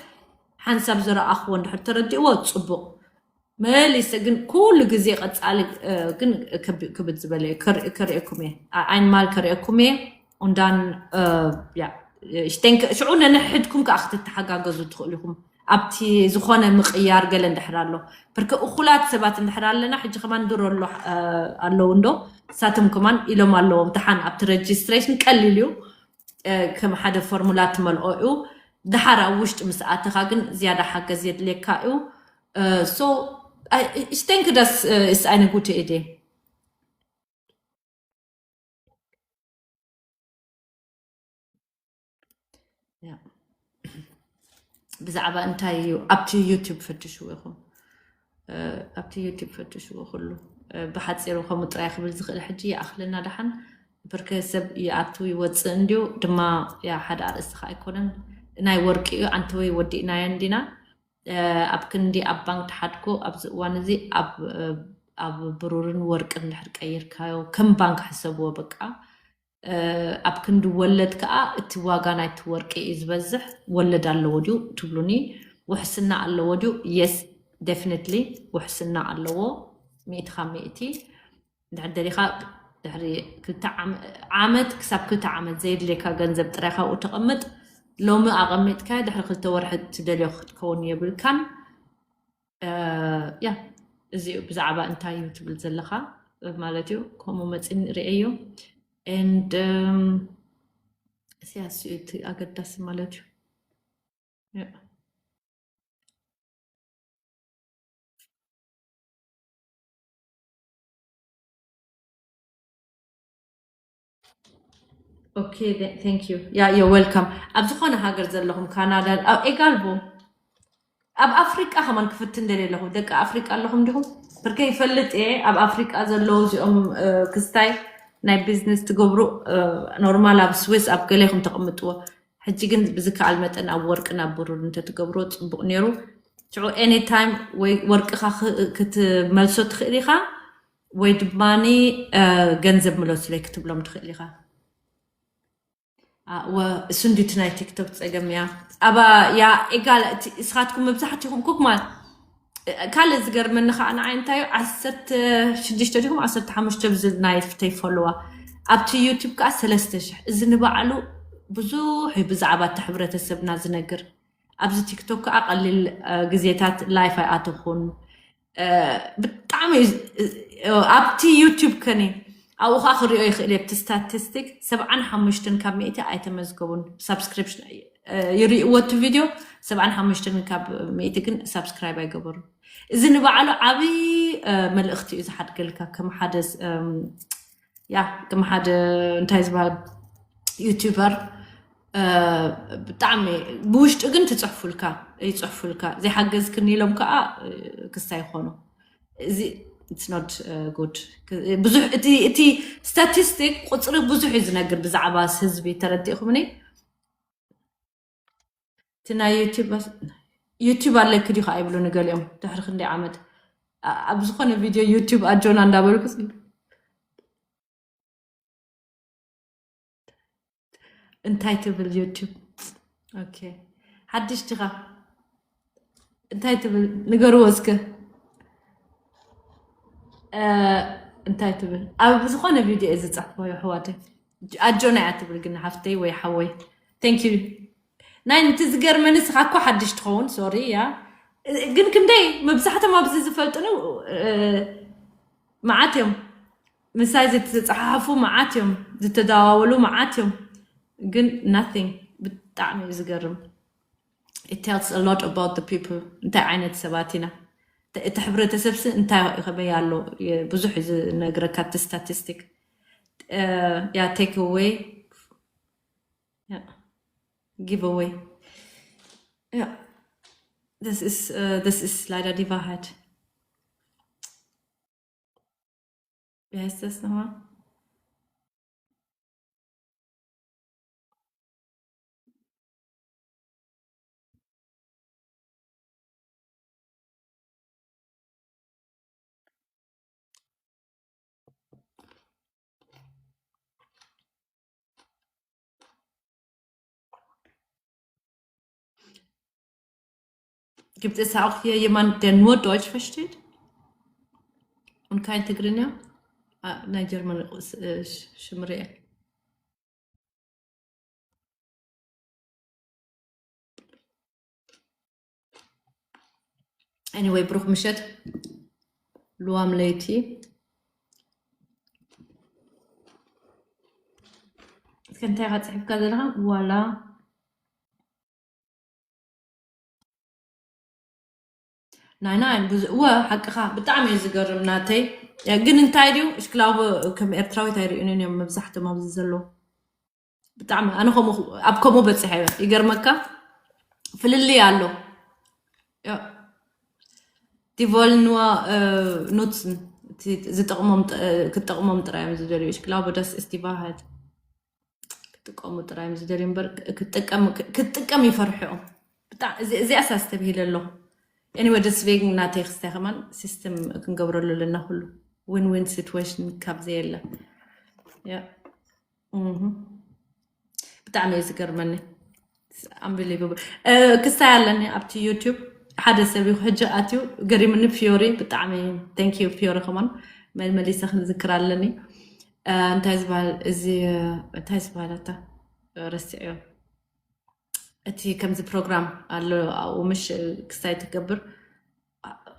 ሓንሳብ ዝረኣኽዎ እንድሕር ተረዲእዎ ፅቡቕ መሊሰ ግን ኩሉ ግዜ ቀጻሊ ግን ክብድ ዝበለ ከርእየኩም እየ። ኣይንማል ከርእየኩም እየ። ኡንዳን ሽዑ ነንሕድኩም ከዓ ክትተሓጋገዙ ትኽእሉ ኢኹም። ኣብቲ ዝኾነ ምቕያር ገለ እንድሕር ኣሎ፣ ብርክ እኹላት ሰባት እንድሕር ኣለና፣ ሕጂ ከማን ድሮ ኣሎ ኣለዉ እንዶ፣ ንሳቶም ከማን ኢሎም ኣለዎም። ደሓን ኣብቲ ረጅስትሬሽን ቀሊል እዩ፣ ከም ሓደ ፎርሙላ ትመልኦ እዩ። ደሓር ኣብ ውሽጢ ምስ ኣተኻ ግን ዝያዳ ሓገዝ የድልየካ እዩ። ሶ ሽተንክ ደስ እስ ኣይነ ጉት ኢዴ። ብዛዕባ እንታይ እዩ ኣብቲ ዩቲብ ፈትሽዎ ኢኹም? ኣብቲ ዩቲብ ፈትሽዎ ኩሉ። ብሓፂሩ ከምኡ ጥራይ ክብል ዝኽእል ሕጂ ይኣኽለና። ደሓን ብርከ ሰብ ይኣቱ ይወፅእ እንዲዩ ድማ፣ ያ ሓደ ኣርእስቲ ከዓ ኣይኮነን። ናይ ወርቂ እዩ ኣንተወይ ወዲእናዮ እንዲና። ኣብ ክንዲ ኣብ ባንክ ተሓድጎ ኣብዚ እዋን እዚ ኣብ ብሩርን ወርቅን እንድሕር ቀይርካዮ ከም ባንክ ሕሰብዎ በቃ። ኣብ ክንዲ ወለድ ከዓ እቲ ዋጋ ናይቲ ወርቂ እዩ ዝበዝሕ። ወለድ ኣለዎ ድዩ ትብሉኒ? ውሕስና ኣለዎ ድዩ? የስ፣ ደፍኒትሊ ውሕስና ኣለዎ፣ ሚእቲ ካብ ሚእቲ። እንድሕር ደሊኻ ድሕሪ ክልተ ዓመት ክሳብ ክልተ ዓመት ዘየድልየካ ገንዘብ ጥራይ ካብኡ ተቐምጥ። ሎሚ ኣቐሚጥካ ድሕሪ ክልተ ወርሒ ትደልዮ ክትከውን የብልካን። ያ እዚኡ ብዛዕባ እንታይ እዩ ትብል ዘለኻ ማለት እዩ። ከምኡ መፂን ርእየዮ። And እስያስ እቲ ኣገዳሲ ማለት እዩ። Okay, thank you. Yeah, you're welcome. ኣብ ዝኾነ ሃገር ዘለኹም ካናዳ፣ ኣብ ኤጋልቦ ኣብ ኣፍሪቃ ከማን ክፍትን ደልየ ኣለኹ። ደቂ ኣፍሪቃ ኣለኹም ዲኹም? ብርከ ይፈልጥ እየ ኣብ ኣፍሪቃ ዘለዉ እዚኦም ክስታይ ናይ ቢዝነስ ትገብሩ ኖርማል ኣብ ስዊስ ኣብ ገሌኹም ተቐምጥዎ። ሕጂ ግን ብዝከኣል መጠን ኣብ ወርቅን ኣብ ብሩር እንተትገብሮ ጽቡቕ ነይሩ። ሽዑ ኤኒ ታይም ወይ ወርቅኻ ክትመልሶ ትኽእል ኢኻ ወይ ድማኒ ገንዘብ ምለሱለይ ክትብሎም ትኽእል ኢኻ። እሱ እንዲ እቲ ናይ ቲክቶክ ፀገም እያ። ኣባ ያ ኤጋል እስኻትኩም መብዛሕትኹም ኩክ ማለት ካልእ ዝገርመኒ ከዓ ንዓይ እንታይ እዩ ዓሰርተ ሽዱሽተ ዲኹም ዓሰርተ ሓሙሽተ ብዝብል ናይ ፍተይ ፎሎዋ ኣብቲ ዩቱብ ከዓ ሰለስተ ሽሕ እዚ ንባዕሉ ብዙሕ እዩ ብዛዕባ እቲ ሕብረተሰብና ዝነግር። ኣብዚ ቲክቶክ ከዓ ቀሊል ግዜታት ላይፍ ኣይኣተኹን። ብጣዕሚ ኣብቲ ዩቱብ ከኒ ኣብኡ ከዓ ክሪኦ ይኽእል እየ ብቲ ስታቲስቲክ ሰብዓን ሓሙሽተን ካብ ሚእቲ ኣይተመዝገቡን ሳብስክሪፕሽን ይርእይዎ እቲ ቪድዮ ሰብዓን ሓሙሽተን ካብ ሚእቲ ግን ሳብስክራይብ ኣይገበሩን። እዚ ንባዕሉ ዓብዪ መልእኽቲ እዩ ዝሓድገልካ ከም ሓደ ያ ከም ሓደ እንታይ ዝበሃል ዩቱበር ብጣዕሚ ብውሽጡ ግን ትፅሕፉልካ ይፅሕፉልካ ዘይሓገዝክን ኢሎም ከዓ ክስታ ይኾኑ። እዚ it's not good። ብዙሕ እቲ ስታቲስቲክ ቁፅሪ ብዙሕ እዩ ዝነግር ብዛዕባ ህዝቢ ተረዲእኹምኒ። እቲ ናይ ዩቲብ ኣለኪ ዲኻ ኣይብሉ ንገሊኦም ድሕሪ ክንደይ ዓመት ኣብ ዝኾነ ቪድዮ ዩቲብ ኣጆና እንዳበልኩ እንታይ ትብል ዩቲብ ሓድሽ ዲኻ እንታይ ትብል ንገርዎ እስከ እንታይ ትብል ኣብ ዝኾነ ቪድዮ እየ ዝፀሕፎ ኣሕዋተይ ኣጆና እያ ትብል ግን ሓፍተይ ወይ ሓወይ thank you ናይ ንቲ ዝገርመኒ ስኻ እኮ ሓድሽ ትኸውን ሶሪ ያ ግን ክንደይ መብዛሕቶም ኣብዚ ዝፈልጥኑ መዓት እዮም ምሳይ ዝተፀሓሓፉ መዓት እዮም ዝተደዋወሉ መዓት እዮም ግን nothing ብጣዕሚ እዩ ዝገርም it tells a lot about the people እንታይ ዓይነት ሰባት ኢና እቲ ሕብረተሰብሲ እንታይ ከመይ ኣሎ ብዙሕ እዩ ዝነግረካ እቲ ስታቲስቲክ ያ take away give away ja das ist äh, das ist leider die Wahrheit wie heißt das nochmal Gibt es auch hier jemand, der nur Deutsch versteht? እንታይ ትግርኛ? ኣ፣ ናይ ጀርመን ስ-፣ ሽ-፣ ሽምሪ እየ። Anyway፣ ብሩኽ ምሸት። ልዋም ለይቲ። እስከ እንታይ ኢኻ ጽሒፍካ ዘለኻ? ዋላ ናይ ናይ ብዙ-፣ እወ፣ ሓቅኻ፣ ብጣዕሚ እዩ ዝገርም ናተይ። ግን እንታይ ድዩ፣ እሽክላቦ ከም ኤርትራዊት ኣይርእዩንን እዮም መብዛሕትኦም ኣብዚ ዘለዉ። ብጣዕሚ፣ ኣነ ከምኡ፣ ኣብ ከምኡ በጺሐ እየ። ይገርመካ፣ ፍልልይ ኣሎ። ያ፣ die wollen nur, እ፣ nutzen፣ እቲ ዝጠቕሞም ጥ-፣ እ፣ ክትጠቕሞም ጥራይ እዮም ዝደልዩ። እሽክላቦ das ist die Wahrheit። ክጥቀሙ ጥራይ እዮም ዝደልዩ እምበር፣ ክ-፣ ክትጥቀም፣ ክ-፣ ክትጥቀም ይፈርሑ እዮም። ብጣ-፣ እዚ-፣ እዚኣስ ኣስተብሂለ ኣለኹ። Anyway፣ deswegen ናተይ ክስታይ ከማን ሲስተም ክንገብረሉ ኣለና ኩሉ። Win-win situation ካብ ዘየለ። ያ። እህ። ብጣዕሚ እዩ ዝገርመኒ። Unbelievable። እ፣ ክስታይ ኣለኒ ኣብቲ ዩቱብ። ሓደ ሰብ እዩ ሕጂ ኣትዩ ገሪምኒ፣ ፊዮሪ። ብጣዕሚ thank you ፊዮሪ። ከማን መልመሊሰ ክንዝክር ኣለኒ። እ፣ እንታይ ዝበሃል እዚ፣ እንታይ ዝበሃል ኣታ? ረሲዐዮ። እቲ ከምዚ ፕሮግራም ኣሎ ኣብኡ፣ ምሽ ክስታይ ትገብር።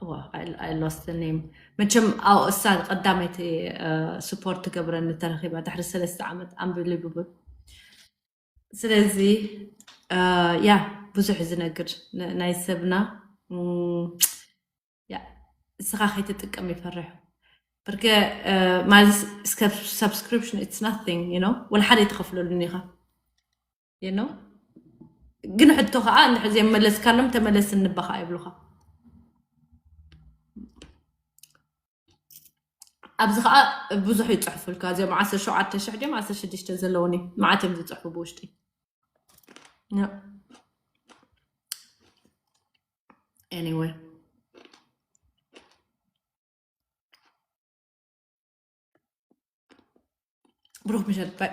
ዋ፣ I, I lost the name። መቸም ኣብኡ እሳ ቀዳመይቲ፣ እ፣ ስፖርት ትገብረኒ ተረኺባ ድሕሪ ሰለስተ ዓመት። Unbelievable። ስለዚ፣ እ፣ ያ፣ ብዙሕ ዝነግር ን-፣ ናይ ሰብና፣ እም፣ ያ፣ እስኻ ከይትጥቀም ይፈርሕ። ብርገ፣ እ፣ ማለት እስከ subscription it's nothing፣ you know፣ ወላ ሓደ ኣይትኸፍለሉን ኢኻ፣ you know። ግን ሕቶ ከዓ እንድሕር ዘይመለስካሎም ተመለስ እንበኻ ይብሉኻ። ኣብዚ ከዓ ብዙሕ ይፅሕፉልካ። እዚኦም ዓሰርተ ሸውዓተ ሽሕ ድዮም ዓሰርተ ሽዱሽተ ዘለውኒ መዓት እዮም ዝፅሕፉ ብውሽጢ። ያ። Anyway። ብሩኽ ምሸት። ባይ።